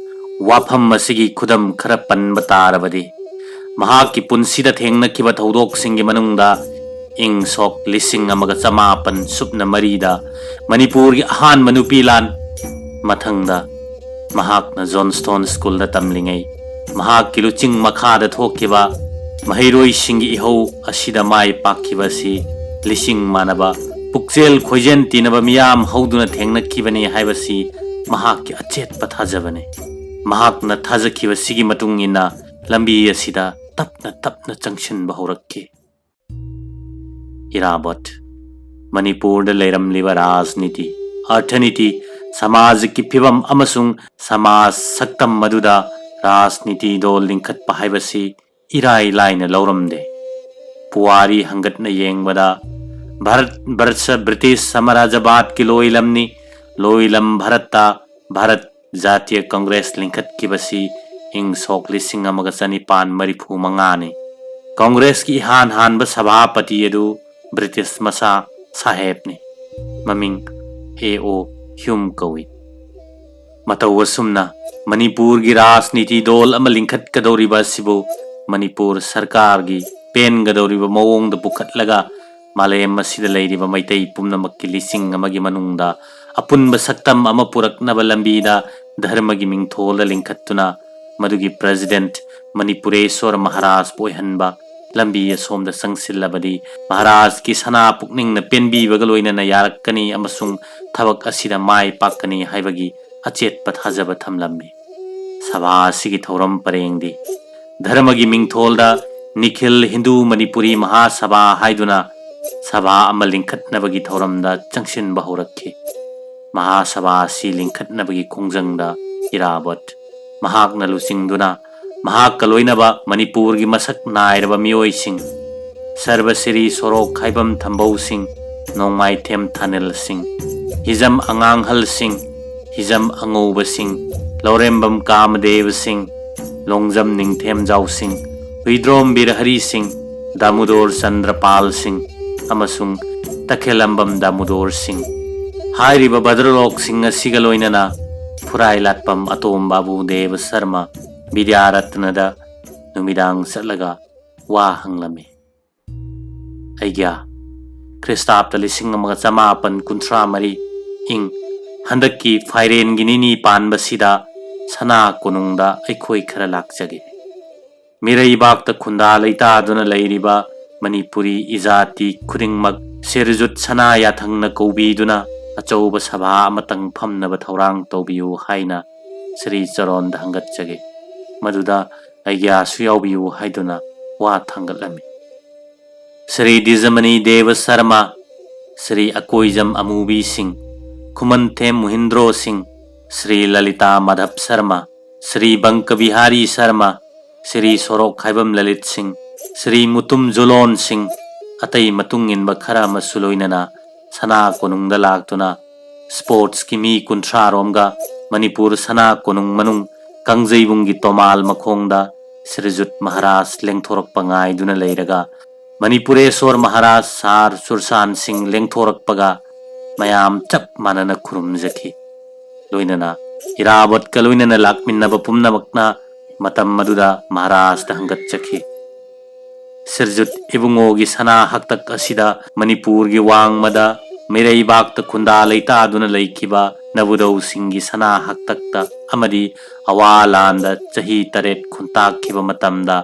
ꯋꯥꯐꯝ ꯑꯁꯤꯒꯤ ꯈꯨꯗꯝ ꯈꯔ ꯄꯟꯕ ꯇꯥꯔꯕꯗꯤ, ꯃꯍꯥꯛꯀꯤ ꯄꯨꯟꯁꯤꯗ ꯊꯦꯡꯅꯈꯤꯕ ꯊꯧꯗꯣꯛꯁꯤꯡꯒꯤ ꯃꯅꯨꯡꯗ ꯏꯪ ꯁꯣꯛ ꯂꯤꯁꯤꯡ ꯑꯃꯒ ꯆꯃꯥꯄꯟ ꯁꯨꯞꯅ ꯃꯔꯤꯗ ꯃꯅꯤꯄꯨꯔꯒꯤ ꯑꯍꯥꯟꯕ ꯅꯨꯄꯤ ꯂꯥꯟ, ꯃꯊꯪꯗ ꯃꯍꯥꯛꯅ ꯖꯣꯟꯁꯇꯣꯟ ꯁ꯭ꯀꯨꯜꯗ ꯇꯝꯂꯤꯉꯩ ꯃꯍꯥꯛꯀꯤ ꯂꯨꯆꯤꯡ ꯃꯈꯥꯗ ꯊꯣꯛꯈꯤꯕ ꯃꯍꯩꯔꯣꯏꯁꯤꯡꯒꯤ ꯏꯍꯧ ꯑꯁꯤꯗ ꯃꯥꯏ ꯄꯥꯛꯈꯤꯕ ꯑꯁꯤ ꯂꯤꯁꯤꯡ ꯃꯥꯟꯅꯕ ꯄꯨꯛꯆꯦꯜ ꯈꯣꯏꯖꯦꯜ ꯇꯤꯟꯅꯕ ꯃꯤꯌꯥꯝ ꯍꯧꯗꯨꯅ ꯊꯦꯡꯅꯈꯤꯕꯅꯤ ꯍꯥꯏꯕꯁꯤ ꯃꯍꯥꯛꯀꯤ ꯑꯆꯦꯠꯄ ꯊꯥꯖꯕꯅꯤ꯫ ꯃꯍꯥꯛꯅ ꯊꯥꯖꯈꯤꯕꯁꯤꯒꯤ ꯃꯇꯨꯡ ꯏꯟꯅ ꯂꯝꯕꯤ ꯑꯁꯤꯗ ꯇꯞꯅ ꯇꯞꯅ ꯆꯪꯁꯤꯟꯕ ꯍꯧꯔꯛꯈꯤ꯫ ꯏꯔꯥꯕꯣꯠ꯫ ꯃꯅꯤꯄꯨꯔꯗ ꯂꯩꯔꯝꯂꯤꯕ ꯔꯥꯖꯅꯤꯇꯤ, ꯑꯔꯊꯅꯤꯇꯤ, ꯁꯃꯥꯖꯒꯤ ꯐꯤꯕꯝ ꯑꯃꯁꯨꯡ ꯁꯃꯥꯖ ꯁꯛꯇꯝ ꯑꯗꯨꯗ ꯔꯥꯖꯅꯤꯇꯤ ꯗꯣꯜ ꯂꯤꯡꯈꯠꯄ ꯍꯥꯏꯕꯁꯤ ꯏꯔꯥꯏ ꯂꯥꯏꯅ ꯂꯧꯔꯝꯗꯦ꯫ ꯄꯨꯋꯥꯔꯤ ꯍꯪꯒꯠꯅ ꯌꯦꯡꯕꯗ ꯚꯥꯔꯠ ꯕꯔꯁ ꯕ꯭ꯔꯤꯇꯤꯁ ꯁꯥꯝꯔꯥꯖ꯭ꯌꯕꯥꯗꯀꯤ ꯂꯣꯏꯂꯝꯅꯤ꯫ ꯂꯣꯏꯂꯝ ꯚꯥꯔꯠꯇ ꯚꯥꯔꯠ ꯖꯥꯇꯤꯌ ꯀꯪꯒ꯭ꯔꯦꯁ ꯂꯤꯡꯈꯠꯈꯤꯕꯁꯤ ꯏꯪ ꯁꯣꯛ ꯂꯤꯁꯤꯡ ꯑꯃꯒ ꯆꯅꯤꯄꯥꯟ ꯃꯔꯤꯐꯨ ꯃꯉꯥꯅꯤ꯫ ꯀꯪꯒ꯭ꯔꯦꯁꯀꯤ ꯏꯍꯥꯟ ꯍꯥꯟꯕ ꯁꯚꯥꯄꯇꯤ ꯑꯗꯨ ꯕ꯭ꯔꯤꯇꯤꯁ ꯃꯆꯥ ꯁꯥꯍꯦꯕꯅꯤ꯫ ꯃꯃꯤꯡ ꯑꯦ ꯑꯣ ꯍ꯭ꯌꯨꯝ ꯀꯧꯏ꯫ ꯃꯇꯧ ꯑꯁꯨꯝꯅ ꯃꯅꯤꯄꯨꯔꯒꯤ ꯔꯥꯖꯅꯤꯇꯤ ꯗꯣꯜ ꯑꯃ ꯂꯤꯡꯈꯠꯀꯗꯧꯔꯤꯕ ꯑꯁꯤꯕꯨ ꯃꯅꯤꯄꯨꯔ ꯁꯔꯀꯥꯔꯒꯤ ꯄꯦꯟꯒꯗꯧꯔꯤꯕ ꯃꯑꯣꯡꯗ ꯄꯨꯈꯠꯂꯒ ꯃꯥꯂꯦꯝ ꯑꯁꯤꯗ ꯂꯩꯔꯤꯕ ꯃꯩꯇꯩ ꯄꯨꯝꯅꯃꯛꯀꯤ ꯂꯤꯁꯤꯡ ꯑꯃꯒꯤ ꯃꯅꯨꯡꯗ ꯑꯄꯨꯟꯕ ꯁꯛꯇꯝ ꯑꯃ ꯄꯨꯔꯛꯅꯕ ꯂꯝꯕꯤꯗ ꯙꯔꯃꯒꯤ ꯃꯤꯡꯊꯣꯜꯗ ꯂꯤꯡꯈꯠꯇꯨꯅ ꯃꯗꯨꯒꯤ ꯄ꯭ꯔꯦꯁꯤꯗꯦꯟꯠ ꯃꯅꯤꯄꯨꯔꯦꯁ꯭ꯋꯔ ꯃꯍꯥꯔꯥꯖꯄꯨ ꯑꯣꯏꯍꯟꯕ ꯂꯝꯕꯤ ꯑꯁꯣꯝꯗ ꯆꯪꯁꯤꯜꯂꯕꯗꯤ ꯃꯍꯥꯔꯥꯖꯀꯤ ꯁꯅꯥ ꯄꯨꯛꯅꯤꯡꯅ ꯄꯦꯟꯕꯤꯕꯒ ꯂꯣꯏꯅꯅ ꯌꯥꯔꯛꯀꯅꯤ ꯑꯃꯁꯨꯡ ꯊꯕꯛ ꯑꯁꯤꯗ ꯃꯥꯏ ꯄꯥꯛꯀꯅꯤ ꯍꯥꯏꯕꯒꯤ ꯑꯆꯦꯠꯄ ꯊꯥꯖꯕ ꯊꯝꯂꯝꯃꯤ꯫ ꯁꯚꯥ ꯑꯁꯤꯒꯤ ꯊꯧꯔꯝ ꯄꯔꯦꯡꯗꯤ ꯙꯔꯃꯒꯤ ꯃꯤꯡꯊꯣꯜꯗ ꯅꯤꯈꯤꯜ ꯍꯤꯟꯗꯨ ꯃꯅꯤꯄꯨꯔꯤ ꯃꯍꯥꯁꯚꯥ ꯍꯥꯏꯗꯨꯅ ꯁꯚꯥ ꯑꯃ ꯂꯤꯡꯈꯠꯅꯕꯒꯤ ꯊꯧꯔꯝꯗ ꯆꯪꯁꯤꯟꯕ ꯍꯧꯔꯛꯈꯤ꯫ ꯃꯍꯥꯁꯚꯥ ꯑꯁꯤ ꯂꯤꯡꯈꯠꯅꯕꯒꯤ ꯈꯣꯡꯖꯪꯗ ꯏꯔꯥꯕꯣꯠ ꯃꯍꯥꯛꯅ ꯂꯨꯆꯤꯡꯗꯨꯅ ꯃꯍꯥꯛꯀ ꯂꯣꯏꯅꯕ ꯃꯅꯤꯄꯨꯔꯒꯤ ꯃꯁꯛ ꯅꯥꯏꯔꯕ ꯃꯤꯑꯣꯏꯁꯤꯡ, ꯁꯔꯕꯁꯤꯔꯤ ꯁꯣꯔꯣꯛ ꯈꯥꯏꯕꯝ ꯊꯝꯕꯧꯁꯤꯡ, ꯅꯣꯡꯃꯥꯏꯊꯦꯝ ꯊꯥꯅꯤꯜꯁꯤꯡ, ꯍꯤꯖꯝ ꯑꯉꯥꯡꯍꯜꯁꯤꯡ, ꯍꯤꯖꯝ ꯑꯉꯧꯕꯁꯤꯡ, ꯂꯧꯔꯦꯝꯕꯝ ꯀꯥꯃꯗꯦꯕꯁꯤꯡ, ꯂꯣꯡꯖꯝ ꯅꯤꯡꯊꯦꯝꯖꯥꯎꯁꯤꯡ, ꯍꯨꯏꯗ꯭ꯔꯣꯝ ꯕꯤꯔꯍꯔꯤꯁꯤꯡ, ꯗꯥꯃꯨꯗꯣꯔ ꯆꯟꯗ꯭ꯔꯄꯥꯜꯁꯤꯡ ꯑꯃꯁꯨꯡ ꯇꯈꯦꯂꯝꯕꯝ ꯗꯥꯃꯨꯗꯣꯔꯁꯤꯡ ꯍꯥꯏꯔꯤꯕ ꯚꯗ꯭ꯔꯂꯣꯛꯁꯤꯡ ꯑꯁꯤꯒ ꯂꯣꯏꯅꯅ ꯐꯨꯔꯥꯏ ꯂꯥꯠꯄꯝ ꯑꯇꯣꯝ ꯕꯥꯕꯨ ꯗꯦꯕ ꯁꯔꯃ ꯕꯤꯗ꯭ꯌꯥꯔꯠꯅꯗ ꯅꯨꯃꯤꯗꯥꯡ ꯆꯠꯂꯒ ꯋꯥ ꯍꯪꯂꯝꯃꯤ꯫ ꯑꯩꯒ꯭ꯌꯥ, ꯈ꯭ꯔꯤꯁꯇꯥꯕꯇ ꯂꯤꯁꯤꯡ ꯑꯃꯒ ꯆꯃꯥꯄꯟ ꯀꯨꯟꯊ꯭ꯔꯥ ꯃꯔꯤ, ꯏꯪ, ꯍꯟꯗꯛꯀꯤ ꯐꯥꯏꯔꯦꯟꯒꯤ ꯅꯤꯅꯤ ꯄꯥꯟꯕꯁꯤꯗ ꯁꯅꯥ ꯀꯣꯅꯨꯡꯗ ꯑꯩꯈꯣꯏ ꯈꯔ ꯂꯥꯛꯆꯒꯦ꯫ ꯃꯤꯔꯩꯕꯥꯛꯇ ꯈꯨꯟꯗꯥ ꯂꯩꯇꯥꯗꯨꯅ ꯂꯩꯔꯤꯕ ꯃꯅꯤꯄꯨꯔꯤ ꯏꯖꯥꯇꯤ ꯈꯨꯗꯤꯡꯃꯛ ꯁꯤꯔꯖꯨꯠ ꯁꯅꯥ ꯌꯥꯊꯪꯅ ꯀꯧꯕꯤꯗꯨꯅ ꯑꯆꯧꯕ ꯁꯚꯥ ꯑꯃꯇꯪ ꯐꯝꯅꯕ ꯊꯧꯔꯥꯡ ꯇꯧꯕꯤꯌꯨ ꯍꯥꯏꯅ ꯁ꯭ꯔꯤ ꯆꯔꯣꯟꯗ ꯍꯪꯒꯠꯆꯒꯦ꯫ ꯃꯗꯨꯗ ꯑꯩꯒ꯭ꯌꯥꯁꯨ ꯌꯥꯎꯕꯤꯌꯨ ꯍꯥꯏꯗꯨꯅ ꯋꯥ ꯊꯥꯡꯒꯠꯂꯝꯃꯤ꯫ ꯁ꯭ꯔꯤ ꯗꯤꯖꯃꯅꯤ ꯗꯦꯕ ꯁꯔꯃ, ꯁ꯭ꯔꯤ ꯑꯀꯣꯏꯖꯝ ꯑꯃꯨꯕꯤ ꯁꯤꯡ, ꯈꯨꯃꯟꯊꯦꯝ ꯃꯨꯍꯤꯟꯗ꯭ꯔꯣ ꯁꯤꯡ, ꯁ꯭ꯔꯤ ꯂꯂꯤꯇꯥ ꯃꯥꯙꯕ ꯁꯔꯃ, ꯁ꯭ꯔꯤ ꯕꯪꯀ ꯕꯤꯍꯥꯔꯤ ꯁꯔꯃ, ꯁ꯭ꯔꯤ ꯁꯣꯔꯣꯛ ꯈꯥꯏꯕꯝ ꯂꯂꯤꯠ ꯁꯤꯡ, ꯁ꯭ꯔꯤ ꯃꯨꯇꯨꯝ ꯖꯨꯂꯣꯟ ꯁꯤꯡ, ꯑꯇꯩ ꯃꯇꯨꯡ ꯏꯟꯕ ꯈꯔ ꯑꯃꯁꯨ ꯂꯣꯏꯅꯅ ꯁꯅꯥ ꯀꯣꯅꯨꯡꯗ ꯂꯥꯛꯇꯨꯅ ꯁ꯭ꯄꯣꯔꯠꯁꯀꯤ ꯃꯤ ꯀꯨꯟꯊ꯭ꯔꯥ ꯔꯣꯝꯒ ꯃꯅꯤꯄꯨꯔ ꯁꯅꯥ ꯀꯣꯅꯨꯡ ꯃꯅꯨꯡ ꯀꯥꯡꯖꯩꯕꯨꯡꯒꯤ ꯇꯣꯃꯥꯜ ꯃꯈꯣꯡꯗ ꯁ꯭ꯔꯤꯖꯨꯠ ꯃꯍꯥꯔꯥꯖ ꯂꯦꯡꯊꯣꯔꯛꯄ ꯉꯥꯏꯗꯨꯅ ꯂꯩꯔꯒ ꯃꯅꯤꯄꯨꯔꯦꯁꯣꯔ ꯃꯍꯥꯔꯥꯖ ꯁꯥꯔ ꯆꯨꯔꯆꯥꯟ ꯁꯤꯡ ꯂꯦꯡꯊꯣꯔꯛꯄꯒ ꯃꯌꯥꯝ ꯆꯞ ꯃꯥꯟꯅꯅ ꯈꯨꯔꯨꯝꯖꯈꯤ꯫ ꯂꯣꯏꯅꯅ ꯏꯔꯥꯕꯣꯠꯀ ꯂꯣꯏꯅꯅ ꯂꯥꯛꯃꯤꯟꯅꯕ ꯄꯨꯝꯅꯃꯛꯅ ꯃꯇꯝ ꯑꯗꯨꯗ ꯃꯍꯥꯔꯥꯖꯇ ꯍꯪꯒꯠꯆꯈꯤ꯫ ꯁꯤꯔꯖꯨꯠ ꯏꯕꯨꯡꯉꯣꯒꯤ ꯁꯅꯥ ꯍꯛꯇꯛ ꯑꯁꯤꯗ ꯃꯅꯤꯄꯨꯔꯒꯤ ꯋꯥꯡꯃꯗ ꯃꯤꯔꯩꯕꯥꯛꯇ ꯈꯨꯟꯗꯥ ꯂꯩꯇꯥꯗꯨꯅ ꯂꯩꯈꯤꯕ ꯅꯕꯨꯗꯧꯁꯤꯡꯒꯤ ꯁꯅꯥ ꯍꯛꯇꯛꯇ ꯑꯃꯗꯤ ꯑꯋꯥ ꯂꯥꯟꯗ ꯆꯍꯤ ꯇꯔꯦꯠ ꯈꯨꯟꯇꯥꯛꯈꯤꯕ ꯃꯇꯝꯗ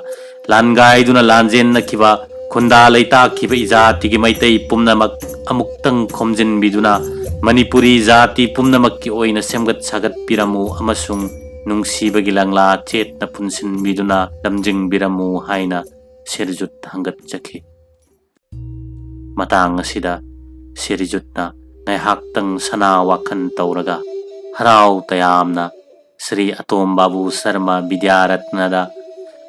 ꯂꯥꯟꯒꯥꯏꯗꯨꯅ ꯂꯥꯟꯖꯦꯟꯅꯈꯤꯕ ꯈꯨꯟꯗꯥ ꯂꯩꯇꯥꯛꯈꯤꯕ ꯏꯖꯥꯇꯤꯒꯤ ꯃꯩꯇꯩ ꯄꯨꯝꯅꯃꯛ ꯑꯃꯨꯛꯇꯪ ꯈꯣꯝꯖꯤꯟꯕꯤꯗꯨꯅ ꯃꯅꯤꯄꯨꯔꯤ ꯖꯥꯇꯤ ꯄꯨꯝꯅꯃꯛꯀꯤ ꯑꯣꯏꯅ ꯁꯦꯝꯒꯠ ꯁꯥꯒꯠꯄꯤꯔꯝꯃꯨ ꯑꯃꯁꯨꯡ ꯅꯨꯡꯁꯤꯕꯒꯤ ꯂꯪꯂꯥ ꯆꯦꯠꯅ ꯄꯨꯟꯁꯤꯟꯕꯤꯗꯨꯅ ꯂꯝꯖꯤꯡꯕꯤꯔꯝꯃꯨ ꯍꯥꯏꯅ ꯁꯤꯔꯖꯨꯠ ꯍꯪꯒꯠꯆꯈꯤ꯫ ꯃꯇꯥꯡ ꯑꯁꯤꯗ ꯁꯤꯔꯖꯨꯠꯅ ꯉꯥꯏꯍꯥꯛꯇꯪ ꯁꯅꯥ ꯋꯥꯈꯜ ꯇꯧꯔꯒ ꯍꯔꯥꯎ ꯇꯌꯥꯝꯅ ꯁ꯭ꯔꯤ ꯑꯇꯣꯝ ꯕꯥꯕꯨ ꯁꯔꯃ ꯕꯤꯗ꯭ꯌꯥꯔꯠꯅꯗ,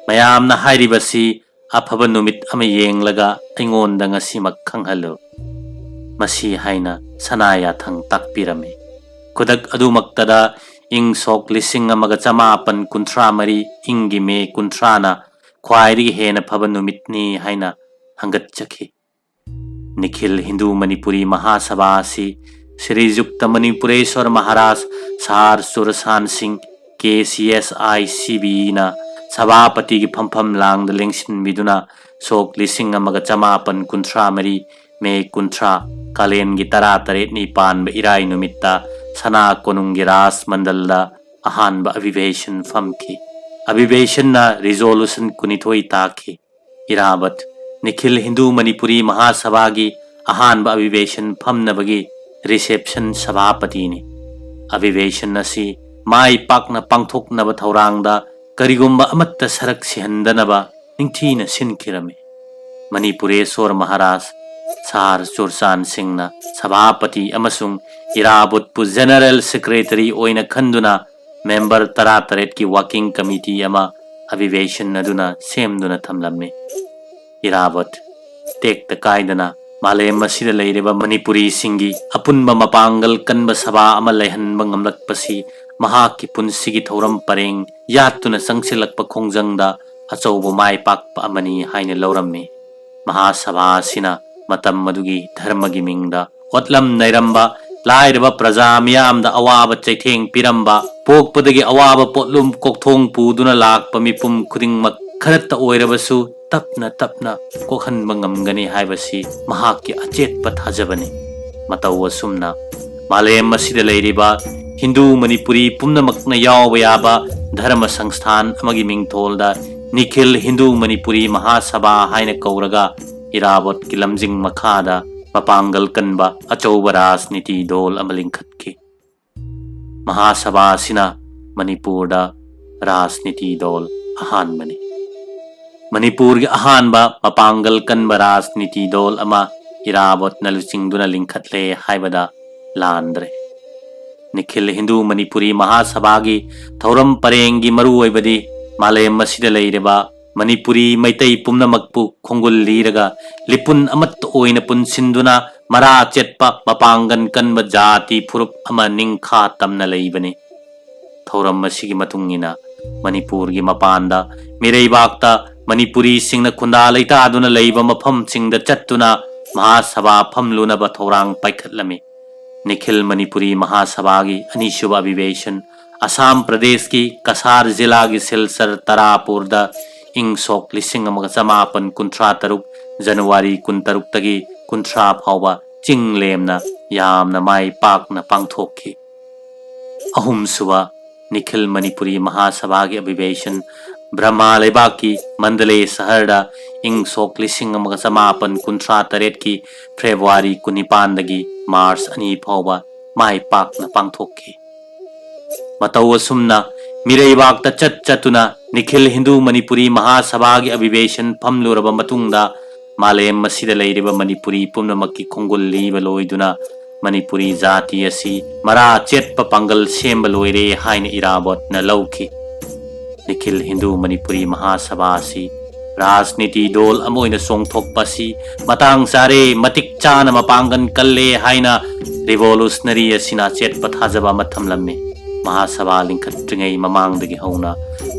"ꯃꯌꯥꯝꯅ ꯍꯥꯏꯔꯤꯕꯁꯤ ꯑꯐꯕ ꯅꯨꯃꯤꯠ ꯑꯃ ꯌꯦꯡꯂꯒ ꯑꯩꯉꯣꯟꯗ ꯉꯁꯤꯃꯛ ꯈꯪꯍꯜꯂꯨ" ꯃꯁꯤ ꯍꯥꯏꯅ ꯁꯅꯥ ꯌꯥꯊꯪ ꯇꯥꯛꯄꯤꯔꯝꯃꯤ꯫ ꯈꯨꯗꯛ ꯑꯗꯨꯃꯛꯇꯗ ꯏꯪ ꯁꯣꯛ ꯂꯤꯁꯤꯡ ꯑꯃꯒ ꯆꯃꯥꯄꯟ ꯀꯨꯟꯊ꯭ꯔꯥ ꯃꯔꯤ ꯏꯪꯒꯤ ꯃꯦ ꯀꯨꯟꯊ꯭ꯔꯥꯅ ꯈ꯭ꯋꯥꯏꯗꯒꯤ ꯍꯦꯟꯅ ꯐꯕ ꯅꯨꯃꯤꯠꯅꯤ ꯍꯥꯏꯅ ꯍꯪꯒꯠꯆꯈꯤ꯫ ꯅꯤꯈꯤꯜ ꯍꯤꯟꯗꯨ ꯃꯅꯤꯄꯨꯔꯤ ꯃꯍꯥꯁꯚꯥ ꯑꯁꯤ ꯁ꯭ꯔꯤꯖꯨꯛꯇ ꯃꯅꯤꯄꯨꯔꯦꯁ꯭ꯋꯔ ꯃꯍꯥꯔꯥꯖ ꯁꯥꯔ ꯆꯨꯔꯁꯥꯟ ꯁꯤꯡ, K C S I C ꯕꯤꯅ ꯁꯚꯥꯄꯇꯤꯒꯤ ꯐꯝꯐꯝ ꯂꯥꯡꯗ ꯂꯦꯡꯁꯤꯟꯕꯤꯗꯨꯅ ꯁꯣꯛ ꯂꯤꯁꯤꯡ ꯑꯃꯒ ꯆꯃꯥꯄꯟ ꯀꯨꯟꯊ꯭ꯔꯥ ꯃꯔꯤ ꯃꯦ ꯀꯨꯟꯊ꯭ꯔꯥ ꯀꯥꯂꯦꯟꯒꯤ ꯇꯔꯥꯇꯔꯦꯠꯅꯤ ꯄꯥꯟꯕ ꯏꯔꯥꯏ ꯅꯨꯃꯤꯠꯇ ꯁꯅꯥ ꯀꯣꯅꯨꯡꯒꯤ ꯔꯥꯖ ꯃꯟꯗꯜꯗ ꯑꯍꯥꯟꯕ ꯑꯚꯤꯚꯦꯁꯟ ꯐꯝꯈꯤ꯫ ꯑꯚꯤꯚꯦꯁꯟꯅ ꯔꯤꯖꯣꯂꯨꯁꯟ ꯀꯨꯟꯅꯤꯊꯣꯏ ꯇꯥꯈꯤ꯫ ꯏꯔꯥꯕꯠ ꯅꯤꯈꯤꯜ ꯍꯤꯟꯗꯨ ꯃꯅꯤꯄꯨꯔꯤ ꯃꯍꯥꯁꯚꯥꯒꯤ ꯑꯍꯥꯟꯕ ꯑꯚꯤꯚꯦꯁꯟ ꯐꯝꯅꯕꯒꯤ ꯔꯤꯁꯦꯞꯁꯟ ꯁꯚꯥꯄꯇꯤꯅꯤ꯫ ꯑꯚꯤꯚꯦꯁꯟ ꯑꯁꯤ ꯃꯥꯏ ꯄꯥꯛꯅ ꯄꯥꯡꯊꯣꯛꯅꯕ ꯊꯧꯔꯥꯡꯗ ꯀꯔꯤꯒꯨꯝꯕ ꯑꯃꯠꯇ ꯁꯔꯛ ꯁꯤꯍꯟꯗꯅꯕ ꯅꯤꯡꯊꯤꯅ ꯁꯤꯟꯈꯤꯔꯝꯃꯤ꯫ ꯃꯅꯤꯄꯨꯔꯦꯁ꯭ꯋꯔ ꯃꯍꯥꯔꯥꯖ ꯁꯥꯔ ꯆꯨꯔꯆꯥꯟ ꯁꯤꯡꯅ ꯁꯚꯥꯄꯇꯤ ꯑꯃꯁꯨꯡ ꯏꯔꯥꯕꯣꯠꯄꯨ ꯖꯦꯅꯔꯦꯜ ꯁꯦꯀ꯭ꯔꯦꯇꯔꯤ ꯑꯣꯏꯅ ꯈꯟꯗꯨꯅ ꯃꯦꯝꯕꯔ ꯇꯔꯥꯇꯔꯦꯠꯀꯤ ꯋꯥꯀꯤꯡ ꯀꯃꯤꯇꯤ ꯑꯃ ꯑꯚꯤꯚꯦꯁꯟ ꯑꯗꯨꯅ ꯁꯦꯝꯗꯨꯅ ꯊꯝꯂꯝꯃꯤ꯫ ꯏꯔꯥꯕꯣꯠ ꯇꯦꯛꯇ ꯀꯥꯏꯗꯅ ꯃꯥꯂꯦꯝ ꯑꯁꯤꯗ ꯂꯩꯔꯤꯕ ꯃꯅꯤꯄꯨꯔꯤꯁꯤꯡꯒꯤ ꯑꯄꯨꯟꯕ ꯃꯄꯥꯡꯒꯜ ꯀꯟꯕ ꯁꯚꯥ ꯑꯃ ꯂꯩꯍꯟꯕ ꯉꯝꯂꯛꯄꯁꯤ ꯃꯍꯥꯛꯀꯤ ꯄꯨꯟꯁꯤꯒꯤ ꯊꯧꯔꯝ ꯄꯔꯦꯡ ꯌꯥꯠꯇꯨꯅ ꯆꯪꯁꯤꯜꯂꯛꯄ ꯈꯣꯡꯖꯪꯗ ꯑꯆꯧꯕ ꯃꯥꯏ ꯄꯥꯛꯄ ꯑꯃꯅꯤ ꯍꯥꯏꯅ ꯂꯧꯔꯝꯃꯤ꯫ ꯃꯍꯥꯁꯚꯥ ꯑꯁꯤꯅ ꯃꯇꯝ ꯑꯗꯨꯒꯤ ꯙꯔꯃꯒꯤ ꯃꯤꯡꯗ ꯑꯣꯠꯂꯝ ꯅꯩꯔꯝꯕ, ꯂꯥꯏꯔꯕ ꯄ꯭ꯔꯖꯥ ꯃꯤꯌꯥꯝꯗ ꯑꯋꯥꯕ ꯆꯩꯊꯦꯡ ꯄꯤꯔꯝꯕ, ꯄꯣꯛꯄꯗꯒꯤ ꯑꯋꯥꯕ ꯄꯣꯠꯂꯨꯝ ꯀꯣꯛꯊꯣꯡ ꯄꯨꯗꯨꯅ ꯂꯥꯛꯄ ꯃꯤꯄꯨꯝ ꯈꯨꯗꯤꯡꯃꯛ ꯈꯔꯠꯇ ꯑꯣꯏꯔꯕꯁꯨ ꯇꯞꯅ ꯇꯞꯅ ꯀꯣꯛꯍꯟꯕ ꯉꯝꯒꯅꯤ ꯍꯥꯏꯕꯁꯤ ꯃꯍꯥꯛꯀꯤ ꯑꯆꯦꯠꯄ ꯊꯥꯖꯕꯅꯤ꯫ ꯃꯇꯧ ꯑꯁꯨꯝꯅ ꯃꯥꯂꯦꯝ ꯑꯁꯤꯗ ꯂꯩꯔꯤꯕ ꯍꯤꯟꯗꯨ ꯃꯅꯤꯄꯨꯔꯤ ꯄꯨꯝꯅꯃꯛꯅ ꯌꯥꯎꯕ ꯌꯥꯕ ꯙꯔꯃ ꯁꯪꯁꯊꯥꯟ ꯑꯃꯒꯤ ꯃꯤꯡꯊꯣꯜꯗ ꯅꯤꯈꯤꯜ ꯍꯤꯟꯗꯨ ꯃꯅꯤꯄꯨꯔꯤ ꯃꯍꯥꯁꯚꯥ ꯍꯥꯏꯅ ꯀꯧꯔꯒ ꯏꯔꯥꯕꯣꯠꯀꯤ ꯂꯝꯖꯤꯡ ꯃꯈꯥꯗ ꯃꯄꯥꯡꯒꯜ ꯀꯟꯕ ꯑꯆꯧꯕ ꯔꯥꯖꯅꯤꯇꯤ ꯗꯣꯜ ꯑꯃ ꯂꯤꯡꯈꯠꯈꯤ꯫ ꯃꯍꯥꯁꯚꯥ ꯑꯁꯤꯅ ꯃꯅꯤꯄꯨꯔꯗ ꯔꯥꯖꯅꯤꯇꯤ ꯗꯣꯜ ꯑꯍꯥꯟꯕꯅꯤ꯫ ꯃꯅꯤꯄꯨꯔꯒꯤ ꯑꯍꯥꯟꯕ ꯃꯄꯥꯡꯒꯜ ꯀꯟꯕ ꯔꯥꯖꯅꯤꯇꯤ ꯗꯣꯜ ꯑꯃ ꯏꯔꯥꯕꯣꯠꯅ ꯂꯨꯆꯤꯡꯗꯨꯅ ꯂꯤꯡꯈꯠꯂꯦ ꯍꯥꯏꯕꯗ ꯂꯥꯟꯗ꯭ꯔꯦ꯫ ꯅꯤꯈꯤꯜ ꯍꯤꯟꯗꯨ ꯃꯅꯤꯄꯨꯔꯤ ꯃꯍꯥꯁꯚꯥꯒꯤ ꯊꯧꯔꯝ ꯄꯔꯦꯡꯒꯤ ꯃꯔꯨꯑꯣꯏꯕꯗꯤ ꯃꯥꯂꯦꯝ ꯑꯁꯤꯗ ꯂꯩꯔꯤꯕ ꯃꯅꯤꯄꯨꯔꯤ ꯃꯩꯇꯩ ꯄꯨꯝꯅꯃꯛꯄꯨ ꯈꯣꯡꯒꯨꯜ ꯂꯤꯔꯒ ꯂꯤꯄꯨꯟ ꯑꯃꯠꯇ ꯑꯣꯏꯅ ꯄꯨꯟꯁꯤꯟꯗꯨꯅ ꯃꯔꯥ ꯆꯦꯠꯄ ꯃꯄꯥꯡꯒꯜ ꯀꯟꯕ ꯖꯥꯇꯤ ꯐꯨꯔꯨꯞ ꯑꯃ ꯅꯤꯡꯈꯥ ꯇꯝꯅ ꯂꯩꯕꯅꯤ꯫ ꯊꯧꯔꯝ ꯑꯁꯤꯒꯤ ꯃꯇꯨꯡ ꯏꯟꯅ ꯃꯅꯤꯄꯨꯔꯒꯤ ꯃꯄꯥꯟꯗ ꯃꯤꯔꯩꯕꯥꯛꯇ ꯃꯅꯤꯄꯨꯔꯤꯁꯤꯡꯅ ꯈꯨꯟꯗꯥ ꯂꯩꯇꯥꯗꯨꯅ ꯂꯩꯕ ꯃꯐꯝꯁꯤꯡꯗ ꯆꯠꯇꯨꯅ ꯃꯍꯥꯁꯚꯥ ꯐꯝꯂꯨꯅꯕ ꯊꯧꯔꯥꯡ ꯄꯥꯏꯈꯠꯂꯝꯃꯤ꯫ ꯅꯤꯈꯤꯜ ꯃꯅꯤꯄꯨꯔꯤ ꯃꯍꯥꯁꯚꯥꯒꯤ ꯑꯅꯤꯁꯨꯕ ꯑꯕꯤꯕꯦꯁꯟ ꯑꯁꯥꯝ ꯄ꯭ꯔꯗꯦꯁꯀꯤ ꯀꯁꯥꯔ ꯖꯤꯂꯥꯒꯤ ꯁꯤꯜꯆꯔ ꯇꯔꯥꯄꯨꯔꯗ ꯏꯪ ꯁꯣꯛ ꯂꯤꯁꯤꯡ ꯑꯃꯒ ꯆꯃꯥꯄꯟ ꯀꯨꯟꯊ꯭ꯔꯥ ꯇꯔꯨꯛ ꯖꯅꯋꯥꯔꯤ ꯀꯨꯟꯇꯔꯨꯛꯇꯒꯤ ꯀꯨꯟꯊ꯭ꯔꯥ ꯐꯥꯎꯕ ꯆꯤꯡ ꯂꯦꯝꯅ ꯌꯥꯝꯅ ꯃꯥꯏ ꯄꯥꯛꯅ ꯄꯥꯡꯊꯣꯛꯈꯤ꯫ ꯑꯍꯨꯝꯁꯨꯕ ꯅꯤꯈꯤꯜ ꯃꯅꯤꯄꯨꯔꯤ ꯃꯍꯥꯁꯚꯥꯒꯤ ꯑꯕꯤꯕꯦꯁꯟ ꯕ꯭ꯔꯍꯃꯥ ꯂꯩꯕꯥꯛꯀꯤ ꯃꯟꯗꯂꯦ ꯁꯍꯔꯗ ꯏꯪ ꯁꯣꯛ ꯂꯤꯁꯤꯡ ꯑꯃꯒ ꯆꯃꯥꯄꯟ ꯀꯨꯟꯊ꯭ꯔꯥ ꯇꯔꯦꯠꯀꯤ ꯐꯦꯕ꯭ꯔꯨꯋꯥꯔꯤ ꯀꯨꯟꯅꯤꯄꯥꯟꯗꯒꯤ ꯃꯥꯔꯆ ꯑꯅꯤ ꯐꯥꯎꯕ ꯃꯥꯏ ꯄꯥꯛꯅ ꯄꯥꯡꯊꯣꯛꯈꯤ꯫ ꯃꯇꯧ ꯑꯁꯨꯝꯅ ꯃꯤꯔꯩꯕꯥꯛꯇ ꯆꯠ ꯆꯠꯇꯨꯅ ꯅꯤꯈꯤꯜ ꯍꯤꯟꯗꯨ ꯃꯅꯤꯄꯨꯔꯤ ꯃꯍꯥꯁꯚꯥꯒꯤ ꯑꯕꯤꯕꯦꯁꯟ ꯐꯝꯂꯨꯔꯕ ꯃꯇꯨꯡꯗ ꯃꯥꯂꯦꯝ ꯑꯁꯤꯗ ꯂꯩꯔꯤꯕ ꯃꯅꯤꯄꯨꯔꯤ ꯄꯨꯝꯅꯃꯛꯀꯤ ꯈꯣꯡꯒꯨꯜ ꯂꯤꯕ ꯂꯣꯏꯗꯨꯅ ꯃꯅꯤꯄꯨꯔꯤ ꯖꯥꯇꯤ ꯑꯁꯤ ꯃꯔꯥ ꯆꯦꯠꯄ ꯄꯥꯡꯒꯜ ꯁꯦꯝꯕ ꯂꯣꯏꯔꯦ ꯍꯥꯏꯅ ꯏꯔꯥꯕꯣꯠꯅ ꯂꯧꯈꯤ꯫ ꯅꯤꯈꯤꯜ ꯍꯤꯟꯗꯨ ꯃꯅꯤꯄꯨꯔꯤ ꯃꯍꯥꯁꯚꯥ ꯑꯁꯤ ꯔꯥꯖꯅꯤꯇꯤ ꯗꯣꯜ ꯑꯃ ꯑꯣꯏꯅ ꯆꯣꯡꯊꯣꯛꯄ ꯑꯁꯤ ꯃꯇꯥꯡ ꯆꯥꯔꯦ, ꯃꯇꯤꯛ ꯆꯥꯅ ꯃꯄꯥꯡꯒꯜ ꯀꯜꯂꯦ ꯍꯥꯏꯅ ꯔꯤꯚꯣꯂꯨꯁꯅꯔꯤ ꯑꯁꯤꯅ ꯑꯆꯦꯠꯄ ꯊꯥꯖꯕ ꯑꯃ ꯊꯝꯂꯝꯃꯤ꯫ ꯃꯍꯥꯁꯚꯥ ꯂꯤꯡꯈꯠꯇ꯭ꯔꯤꯉꯩ ꯃꯃꯥꯡꯗꯒꯤ ꯍꯧꯅ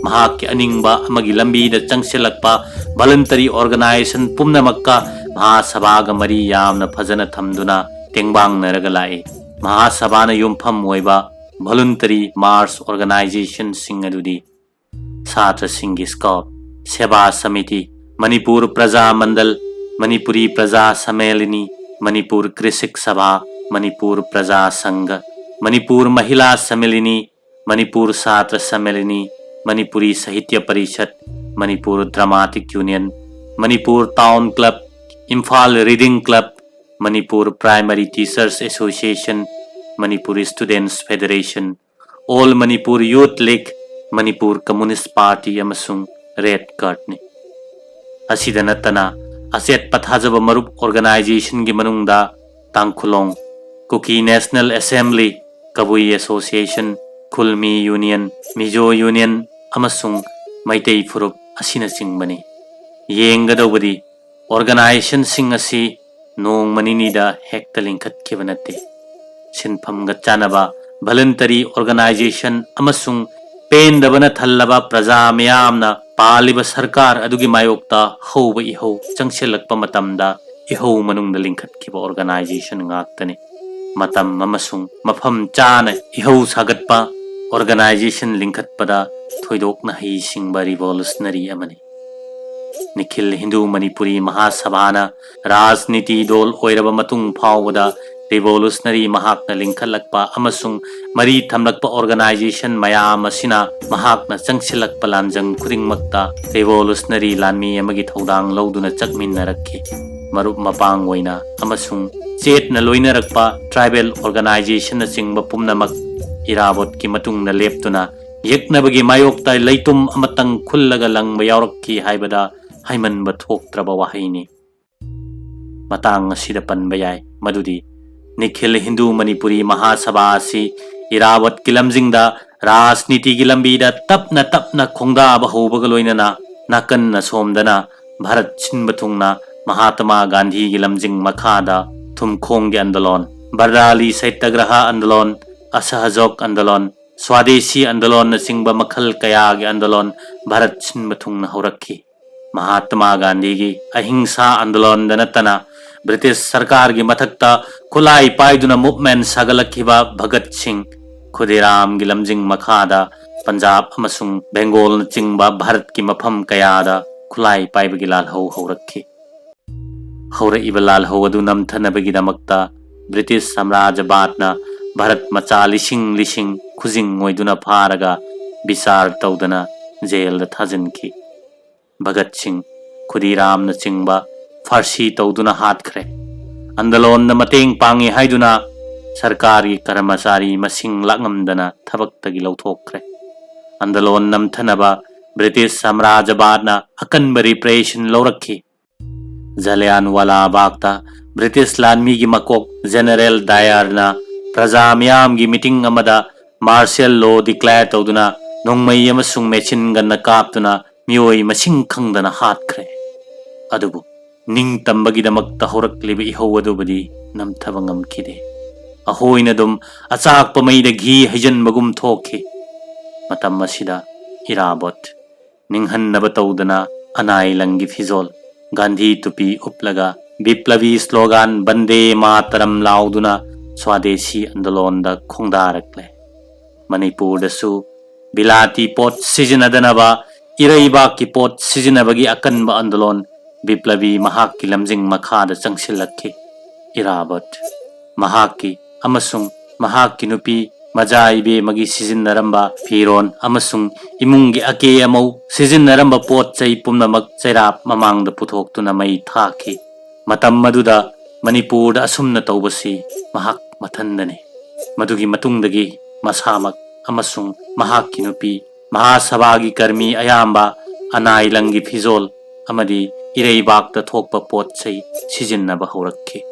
ꯃꯍꯥꯛꯀꯤ ꯑꯅꯤꯡꯕ ꯑꯃꯒꯤ ꯂꯝꯕꯤꯗ ꯆꯪꯁꯤꯜꯂꯛꯄ ꯚꯣꯂꯨꯟꯇꯔꯤ ꯑꯣꯔꯒꯅꯥꯏꯖꯦꯁꯟ ꯄꯨꯝꯅꯃꯛꯀ ꯃꯍꯥꯁꯚꯥꯒ ꯃꯔꯤ ꯌꯥꯝꯅ ꯐꯖꯅ ꯊꯝꯗꯨꯅ ꯇꯦꯡꯕꯥꯡꯅꯔꯒ ꯂꯥꯛꯏ꯫ ꯃꯍꯥꯁꯚꯥꯅ ꯌꯨꯝꯐꯝ ꯑꯣꯏꯕ ꯚꯣꯂꯨꯟꯇꯔꯤ ꯃꯥꯁ ꯑꯣꯔꯒꯅꯥꯏꯖꯦꯁꯟꯁꯤꯡ ꯑꯗꯨꯗꯤ ꯁꯥꯇ꯭ꯔꯁꯤꯡꯒꯤ ꯁ꯭ꯀꯥꯎꯠ, ꯁꯦꯕꯥ ꯁꯃꯤꯇꯤ, ꯃꯅꯤꯄꯨꯔ ꯄ꯭ꯔꯖꯥ ꯃꯟꯗꯜ, ꯃꯅꯤꯄꯨꯔꯤ ꯄ꯭ꯔꯖꯥ ꯁꯃꯦꯂꯤꯅꯤ, ꯃꯅꯤꯄꯨꯔ ꯀ꯭ꯔꯤꯁꯤꯛ ꯁꯚꯥ, ꯃꯅꯤꯄꯨꯔ ꯄ꯭ꯔꯖꯥ ꯁꯪꯘ, ꯃꯅꯤꯄꯨꯔ ꯃꯍꯤꯂꯥ ꯁꯃꯦꯂꯤꯅꯤ, ꯃꯅꯤꯄꯨꯔ ꯁꯥꯇ꯭ꯔ ꯁꯃꯦꯂꯤꯅꯤ, Manipuri Sahitya Parishad, Manipur dramatic union, Manipur town club, Imphal reading club, Manipur primary teachers association, Manipur students federation, all Manipur youth league, Manipur communist party ꯑꯃꯁꯨꯡ ꯔꯦꯗ ꯀꯥꯔꯠꯅꯤ꯫ ꯑꯁꯤꯗ ꯅꯠꯇꯅ, ꯑꯆꯦꯠꯄ ꯊꯥꯖꯕ ꯃꯔꯨꯞ organizationꯒꯤ ꯃꯅꯨꯡꯗ ꯇꯥꯡꯈꯨꯂꯣꯡ, ꯀꯨꯀꯤ National Assembly, ꯀꯕꯨꯏ Association, ꯈꯨꯜꯃꯤ Union, ꯃꯤꯖꯣ Union ꯑꯃꯁꯨꯡ ꯃꯩꯇꯩ ꯐꯨꯔꯨꯞ ꯑꯁꯤꯅꯆꯤꯡꯕꯅꯤ꯫ ꯌꯦꯡꯒꯗꯧꯕꯗꯤ organizationꯁꯤꯡ ꯑꯁꯤ ꯅꯣꯡꯃ ꯅꯤꯅꯤꯗ ꯍꯦꯛꯇ ꯂꯤꯡꯈꯠꯈꯤꯕ ꯅꯠꯇꯦ꯫ ꯁꯤꯟꯐꯝꯒ ꯆꯥꯟꯅꯕ voluntary organization ꯑꯃꯁꯨꯡ ꯄꯦꯟꯗꯕꯅ ꯊꯜꯂꯕ ꯄ꯭ꯔꯖꯥ ꯃꯤꯌꯥꯝꯅ ꯄꯥꯜꯂꯤꯕ ꯁꯔꯀꯥꯔ ꯑꯗꯨꯒꯤ ꯃꯥꯌꯣꯛꯇ ꯍꯧꯕ ꯏꯍꯧ ꯆꯪꯁꯤꯜꯂꯛꯄ ꯃꯇꯝꯗ ꯏꯍꯧ ꯃꯅꯨꯡꯗ ꯂꯤꯡꯈꯠꯈꯤꯕ organization ꯉꯥꯛꯇꯅꯤ꯫ ꯃꯇꯝ ꯑꯃꯁꯨꯡ ꯃꯐꯝ ꯆꯥꯅ ꯏꯍꯧ ꯁꯥꯒꯠꯄ organization ꯂꯤꯡꯈꯠꯄꯗ ꯊꯣꯏꯗꯣꯛꯅ ꯍꯩꯁꯤꯡꯕ revolutionary ꯑꯃꯅꯤ꯫ ꯅꯤꯈꯤꯜ ꯍꯤꯟꯗꯨ ꯃꯅꯤꯄꯨꯔꯤ ꯃꯍꯥꯁꯚꯥꯅ ꯔꯥꯖꯅꯤꯇꯤ ꯗꯣꯜ ꯑꯣꯏꯔꯕ ꯃꯇꯨꯡ ꯐꯥꯎꯕꯗ revolutionary ꯃꯍꯥꯛꯅ ꯂꯤꯡꯈꯠꯂꯛꯄ ꯑꯃꯁꯨꯡ ꯃꯔꯤ ꯊꯝꯂꯛꯄ organization ꯃꯌꯥꯝ ꯑꯁꯤꯅ ꯃꯍꯥꯛꯅ ꯆꯪꯁꯤꯜꯂꯛꯄ ꯂꯥꯟꯖꯪ ꯈꯨꯗꯤꯡꯃꯛꯇ revolutionary ꯂꯥꯟꯃꯤ ꯑꯃꯒꯤ ꯊꯧꯗꯥꯡ ꯂꯧꯗꯨꯅ ꯆꯠꯃꯤꯟꯅꯔꯛꯈꯤ꯫ ꯃꯔꯨꯞ ꯃꯄꯥꯡ ꯑꯣꯏꯅ ꯑꯃꯁꯨꯡ ꯆꯦꯠꯅ ꯂꯣꯏꯅꯔꯛꯄ tribal organizationꯅꯆꯤꯡꯕ ꯄꯨꯝꯅꯃꯛ ꯏꯔꯥꯕꯣꯠꯀꯤ ꯃꯇꯨꯡꯗ ꯂꯦꯞꯇꯨꯅ ꯌꯦꯛꯅꯕꯒꯤ ꯃꯥꯌꯣꯛꯇ ꯂꯩꯇꯨꯝ ꯑꯃꯇꯪ ꯈꯨꯜꯂꯒ ꯂꯪꯕ ꯌꯥꯎꯔꯛꯈꯤ ꯍꯥꯏꯕꯗ ꯍꯥꯏꯃꯟꯕ ꯊꯣꯛꯇ꯭ꯔꯕ ꯋꯥꯍꯩꯅꯤ꯫ ꯃꯇꯥꯡ ꯑꯁꯤꯗ ꯄꯟꯕ ꯌꯥꯏ ꯃꯗꯨꯗꯤ ꯅꯤꯈꯤꯜ ꯍꯤꯟꯗꯨ ꯃꯅꯤꯄꯨꯔꯤ ꯃꯍꯥꯁꯚꯥ ꯑꯁꯤ ꯏꯔꯥꯕꯠꯀꯤ ꯂꯝꯖꯤꯡꯗ ꯔꯥꯖꯅꯤꯇꯤꯒꯤ ꯂꯝꯕꯤꯗ ꯇꯞꯅ ꯇꯞꯅ ꯈꯣꯡꯗꯥꯕ ꯍꯧꯕꯒ ꯂꯣꯏꯅꯅ ꯅꯥꯀꯟ ꯑꯁꯣꯝꯗꯅ ꯚꯥꯔꯠ ꯁꯤꯟꯕ ꯊꯨꯡꯅ ꯃꯍꯥꯇꯃꯥ ꯒꯥꯟꯙꯤꯒꯤ ꯂꯝꯖꯤꯡ ꯃꯈꯥꯗ ꯊꯨꯝꯈꯣꯡꯒꯤ ꯑꯟꯗꯣꯂꯣꯟ, ꯕꯔꯗꯥꯂꯤ ꯁꯩꯇꯒ꯭ꯔꯍ ꯑꯟꯗꯣꯂꯣꯟ, ꯑꯁꯍꯖꯣꯛ ꯑꯟꯗꯣꯂꯣꯟ, ꯁ꯭ꯋꯥꯗꯦꯁꯤ ꯑꯟꯗꯣꯂꯣꯟꯅꯆꯤꯡꯕ ꯃꯈꯜ ꯀꯌꯥꯒꯤ ꯑꯟꯗꯣꯂꯣꯟ ꯚꯥꯔꯠ ꯁꯤꯟꯕ ꯊꯨꯡꯅ ꯍꯧꯔꯛꯈꯤ꯫ ꯃꯍꯥꯇꯃꯥ ꯒꯥꯟꯙꯤꯒꯤ ꯑꯍꯤꯡꯁꯥ ꯑꯟꯗꯣꯂꯣꯟꯗ ꯅꯠꯇꯅ ꯕ꯭ꯔꯤꯇꯤꯁ ꯁꯔꯀꯥꯔꯒꯤ ꯃꯊꯛꯇ ꯈꯨꯠꯂꯥꯏ ꯄꯥꯏꯗꯨꯅ movement ꯁꯥꯒꯠꯂꯛꯈꯤꯕ ꯚꯒꯠ ꯁꯤꯡ, ꯈꯨꯗꯤꯔꯥꯝꯒꯤ ꯂꯝꯖꯤꯡ ꯃꯈꯥꯗ ꯄꯟꯖꯥꯕ ꯑꯃꯁꯨꯡ ꯕꯦꯡꯒꯣꯜꯅꯆꯤꯡꯕ ꯚꯥꯔꯠꯀꯤ ꯃꯐꯝ ꯀꯌꯥꯗ ꯈꯨꯠꯂꯥꯏ ꯄꯥꯏꯕꯒꯤ ꯂꯥꯜꯍꯧ ꯍꯧꯔꯛꯈꯤ꯫ ꯍꯧꯔꯛꯏꯕ ꯂꯥꯜꯍꯧ ꯑꯗꯨ ꯅꯝꯊꯅꯕꯒꯤꯗꯃꯛꯇ ꯕ꯭ꯔꯤꯇꯤꯁ ꯁꯥꯝꯔꯥꯖ꯭ꯌꯕꯥꯗꯅ ꯚꯥꯔꯠ ꯃꯆꯥ ꯂꯤꯁꯤꯡ ꯂꯤꯁꯤꯡ ꯈꯨꯖꯤꯡ ꯑꯣꯏꯗꯨꯅ ꯐꯥꯔꯒ ꯕꯤꯆꯥꯔ ꯇꯧꯗꯅ ꯖꯦꯜꯗ ꯊꯥꯖꯤꯟꯈꯤ꯫ ꯚꯒꯠ ꯁꯤꯡ, ꯈꯨꯗꯤꯔꯥꯝꯅꯆꯤꯡꯕ ꯐꯥꯔꯁꯤ ꯇꯧꯗꯨꯅ ꯍꯥꯠꯈ꯭ꯔꯦ꯫ ꯑꯟꯗꯂꯣꯟꯗ ꯃꯇꯦꯡ ꯄꯥꯡꯉꯤ ꯍꯥꯏꯗꯨꯅ ꯁꯔꯀꯥꯔꯒꯤ ꯀꯔꯃꯆꯥꯔꯤ ꯃꯁꯤꯡ ꯂꯥꯛꯉꯝꯗꯅ ꯊꯕꯛꯇꯒꯤ ꯂꯧꯊꯣꯛꯈ꯭ꯔꯦ꯫ ꯑꯟꯗꯂꯣꯟ ꯅꯝꯊꯅꯕ ꯕ꯭ꯔꯤꯇꯤꯁ ꯁꯥꯝꯔꯥꯖ꯭ꯌꯕꯥꯗꯅ ꯑꯀꯟꯕ ꯔꯤꯄ꯭ꯔꯦꯁꯟ ꯂꯧꯔꯛꯈꯤ꯫ ꯖꯂꯤꯌꯥꯟꯋꯥꯂꯥ ꯕꯥꯒꯇ ꯕ꯭ꯔꯤꯇꯤꯁ ꯂꯥꯟꯃꯤꯒꯤ ꯃꯀꯣꯛ ꯖꯦꯅꯔꯦꯜ ꯗꯥꯌꯔꯅ ꯄ꯭ꯔꯖꯥ ꯃꯤꯌꯥꯝꯒꯤ ꯃꯤꯇꯤꯡ ꯑꯃꯗ ꯃꯥꯔꯁꯤꯌꯦꯜ ꯂꯣ ꯗꯤꯀ꯭ꯂꯦꯌꯔ ꯇꯧꯗꯨꯅ ꯅꯣꯡꯃꯩ ꯑꯃꯁꯨꯡ ꯃꯦꯁꯤꯟ ꯒꯟꯅ ꯀꯥꯞꯇꯨꯅ ꯃꯤꯑꯣꯏ ꯃꯁꯤꯡ ꯈꯪꯗꯅ ꯍꯥꯠꯈ꯭ꯔꯦ꯫ ꯑꯗꯨꯕꯨ ꯅꯤꯡꯇꯝꯕꯒꯤꯗꯃꯛꯇ ꯍꯧꯔꯛꯂꯤꯕ ꯏꯍꯧ ꯑꯗꯨꯕꯨꯗꯤ ꯅꯝꯊꯕ ꯉꯝꯈꯤꯗꯦ꯫ ꯑꯍꯣꯏꯅ ꯑꯗꯨꯝ ꯑꯆꯥꯛꯄ ꯃꯩꯗ ꯘꯤ ꯍꯩꯖꯤꯟꯕꯒꯨꯝ ꯊꯣꯛꯈꯤ꯫ ꯃꯇꯝ ꯑꯁꯤꯗ ꯏꯔꯥꯕꯣꯠ ꯅꯤꯡꯍꯟꯅꯕ ꯇꯧꯗꯅ ꯑꯅꯥꯏ ꯂꯪꯒꯤ ꯐꯤꯖꯣꯜ, ꯒꯥꯟꯙꯤ ꯇꯨꯄꯤ ꯎꯞꯂꯒ ꯕꯤꯄ꯭ꯂꯕꯤ ꯁ꯭ꯂꯣꯒꯥꯟ ꯕꯟꯗꯦ ꯃꯥꯇꯔꯝ ꯂꯥꯎꯗꯨꯅ ꯁ꯭ꯋꯥꯗꯦꯁꯤ ꯑꯟꯗꯣꯂꯣꯟꯗ ꯈꯣꯡꯗꯥꯔꯛꯂꯦ꯫ ꯃꯅꯤꯄꯨꯔꯗꯁꯨ ꯕꯤꯂꯥꯇꯤ ꯄꯣꯠ ꯁꯤꯖꯤꯟꯅꯗꯅꯕ ꯏꯔꯩꯕꯥꯛꯀꯤ ꯄꯣꯠ ꯁꯤꯖꯤꯟꯅꯕꯒꯤ ꯑꯀꯟꯕ ꯑꯟꯗꯣꯂꯣꯟ ꯕꯤꯄ꯭ꯂꯕꯤ ꯃꯍꯥꯛꯀꯤ ꯂꯝꯖꯤꯡ ꯃꯈꯥꯗ ꯆꯪꯁꯤꯜꯂꯛꯈꯤ꯫ ꯏꯔꯥꯕꯠ ꯃꯍꯥꯛꯀꯤ ꯑꯃꯁꯨꯡ ꯃꯍꯥꯛꯀꯤ ꯅꯨꯄꯤ ꯃꯖꯥ ꯏꯕꯦꯝꯃꯒꯤ ꯁꯤꯖꯤꯟꯅꯔꯝꯕ ꯐꯤꯔꯣꯟ ꯑꯃꯁꯨꯡ ꯏꯃꯨꯡꯒꯤ ꯑꯀꯦ ꯑꯃꯧ ꯁꯤꯖꯤꯟꯅꯔꯝꯕ ꯄꯣꯠ ꯆꯩ ꯄꯨꯝꯅꯃꯛ ꯆꯩꯔꯥꯛ ꯃꯃꯥꯡꯗ ꯄꯨꯊꯣꯛꯇꯨꯅ ꯃꯩ ꯊꯥꯈꯤ꯫ ꯃꯇꯝ ꯑꯗꯨꯗ ꯃꯅꯤꯄꯨꯔꯗ ꯑꯁꯨꯝꯅ ꯇꯧꯕꯁꯤ ꯃꯍꯥꯛ ꯃꯊꯟꯗꯅꯤ꯫ ꯃꯗꯨꯒꯤ ꯃꯇꯨꯡꯗꯒꯤ ꯃꯁꯥꯃꯛ ꯑꯃꯁꯨꯡ ꯃꯍꯥꯛꯀꯤ ꯅꯨꯄꯤ, ꯃꯍꯥꯁꯚꯥꯒꯤ ꯀꯔꯃꯤ ꯑꯌꯥꯝꯕ ꯑꯅꯥꯏ ꯂꯪꯒꯤ ꯐꯤꯖꯣꯜ ꯑꯃꯗꯤ ꯏꯔꯩꯕꯥꯛꯇ ꯊꯣꯛꯄ ꯄꯣꯠ ꯆꯩ ꯁꯤꯖꯤꯟꯅꯕ ꯍꯧꯔꯛꯈꯤ꯫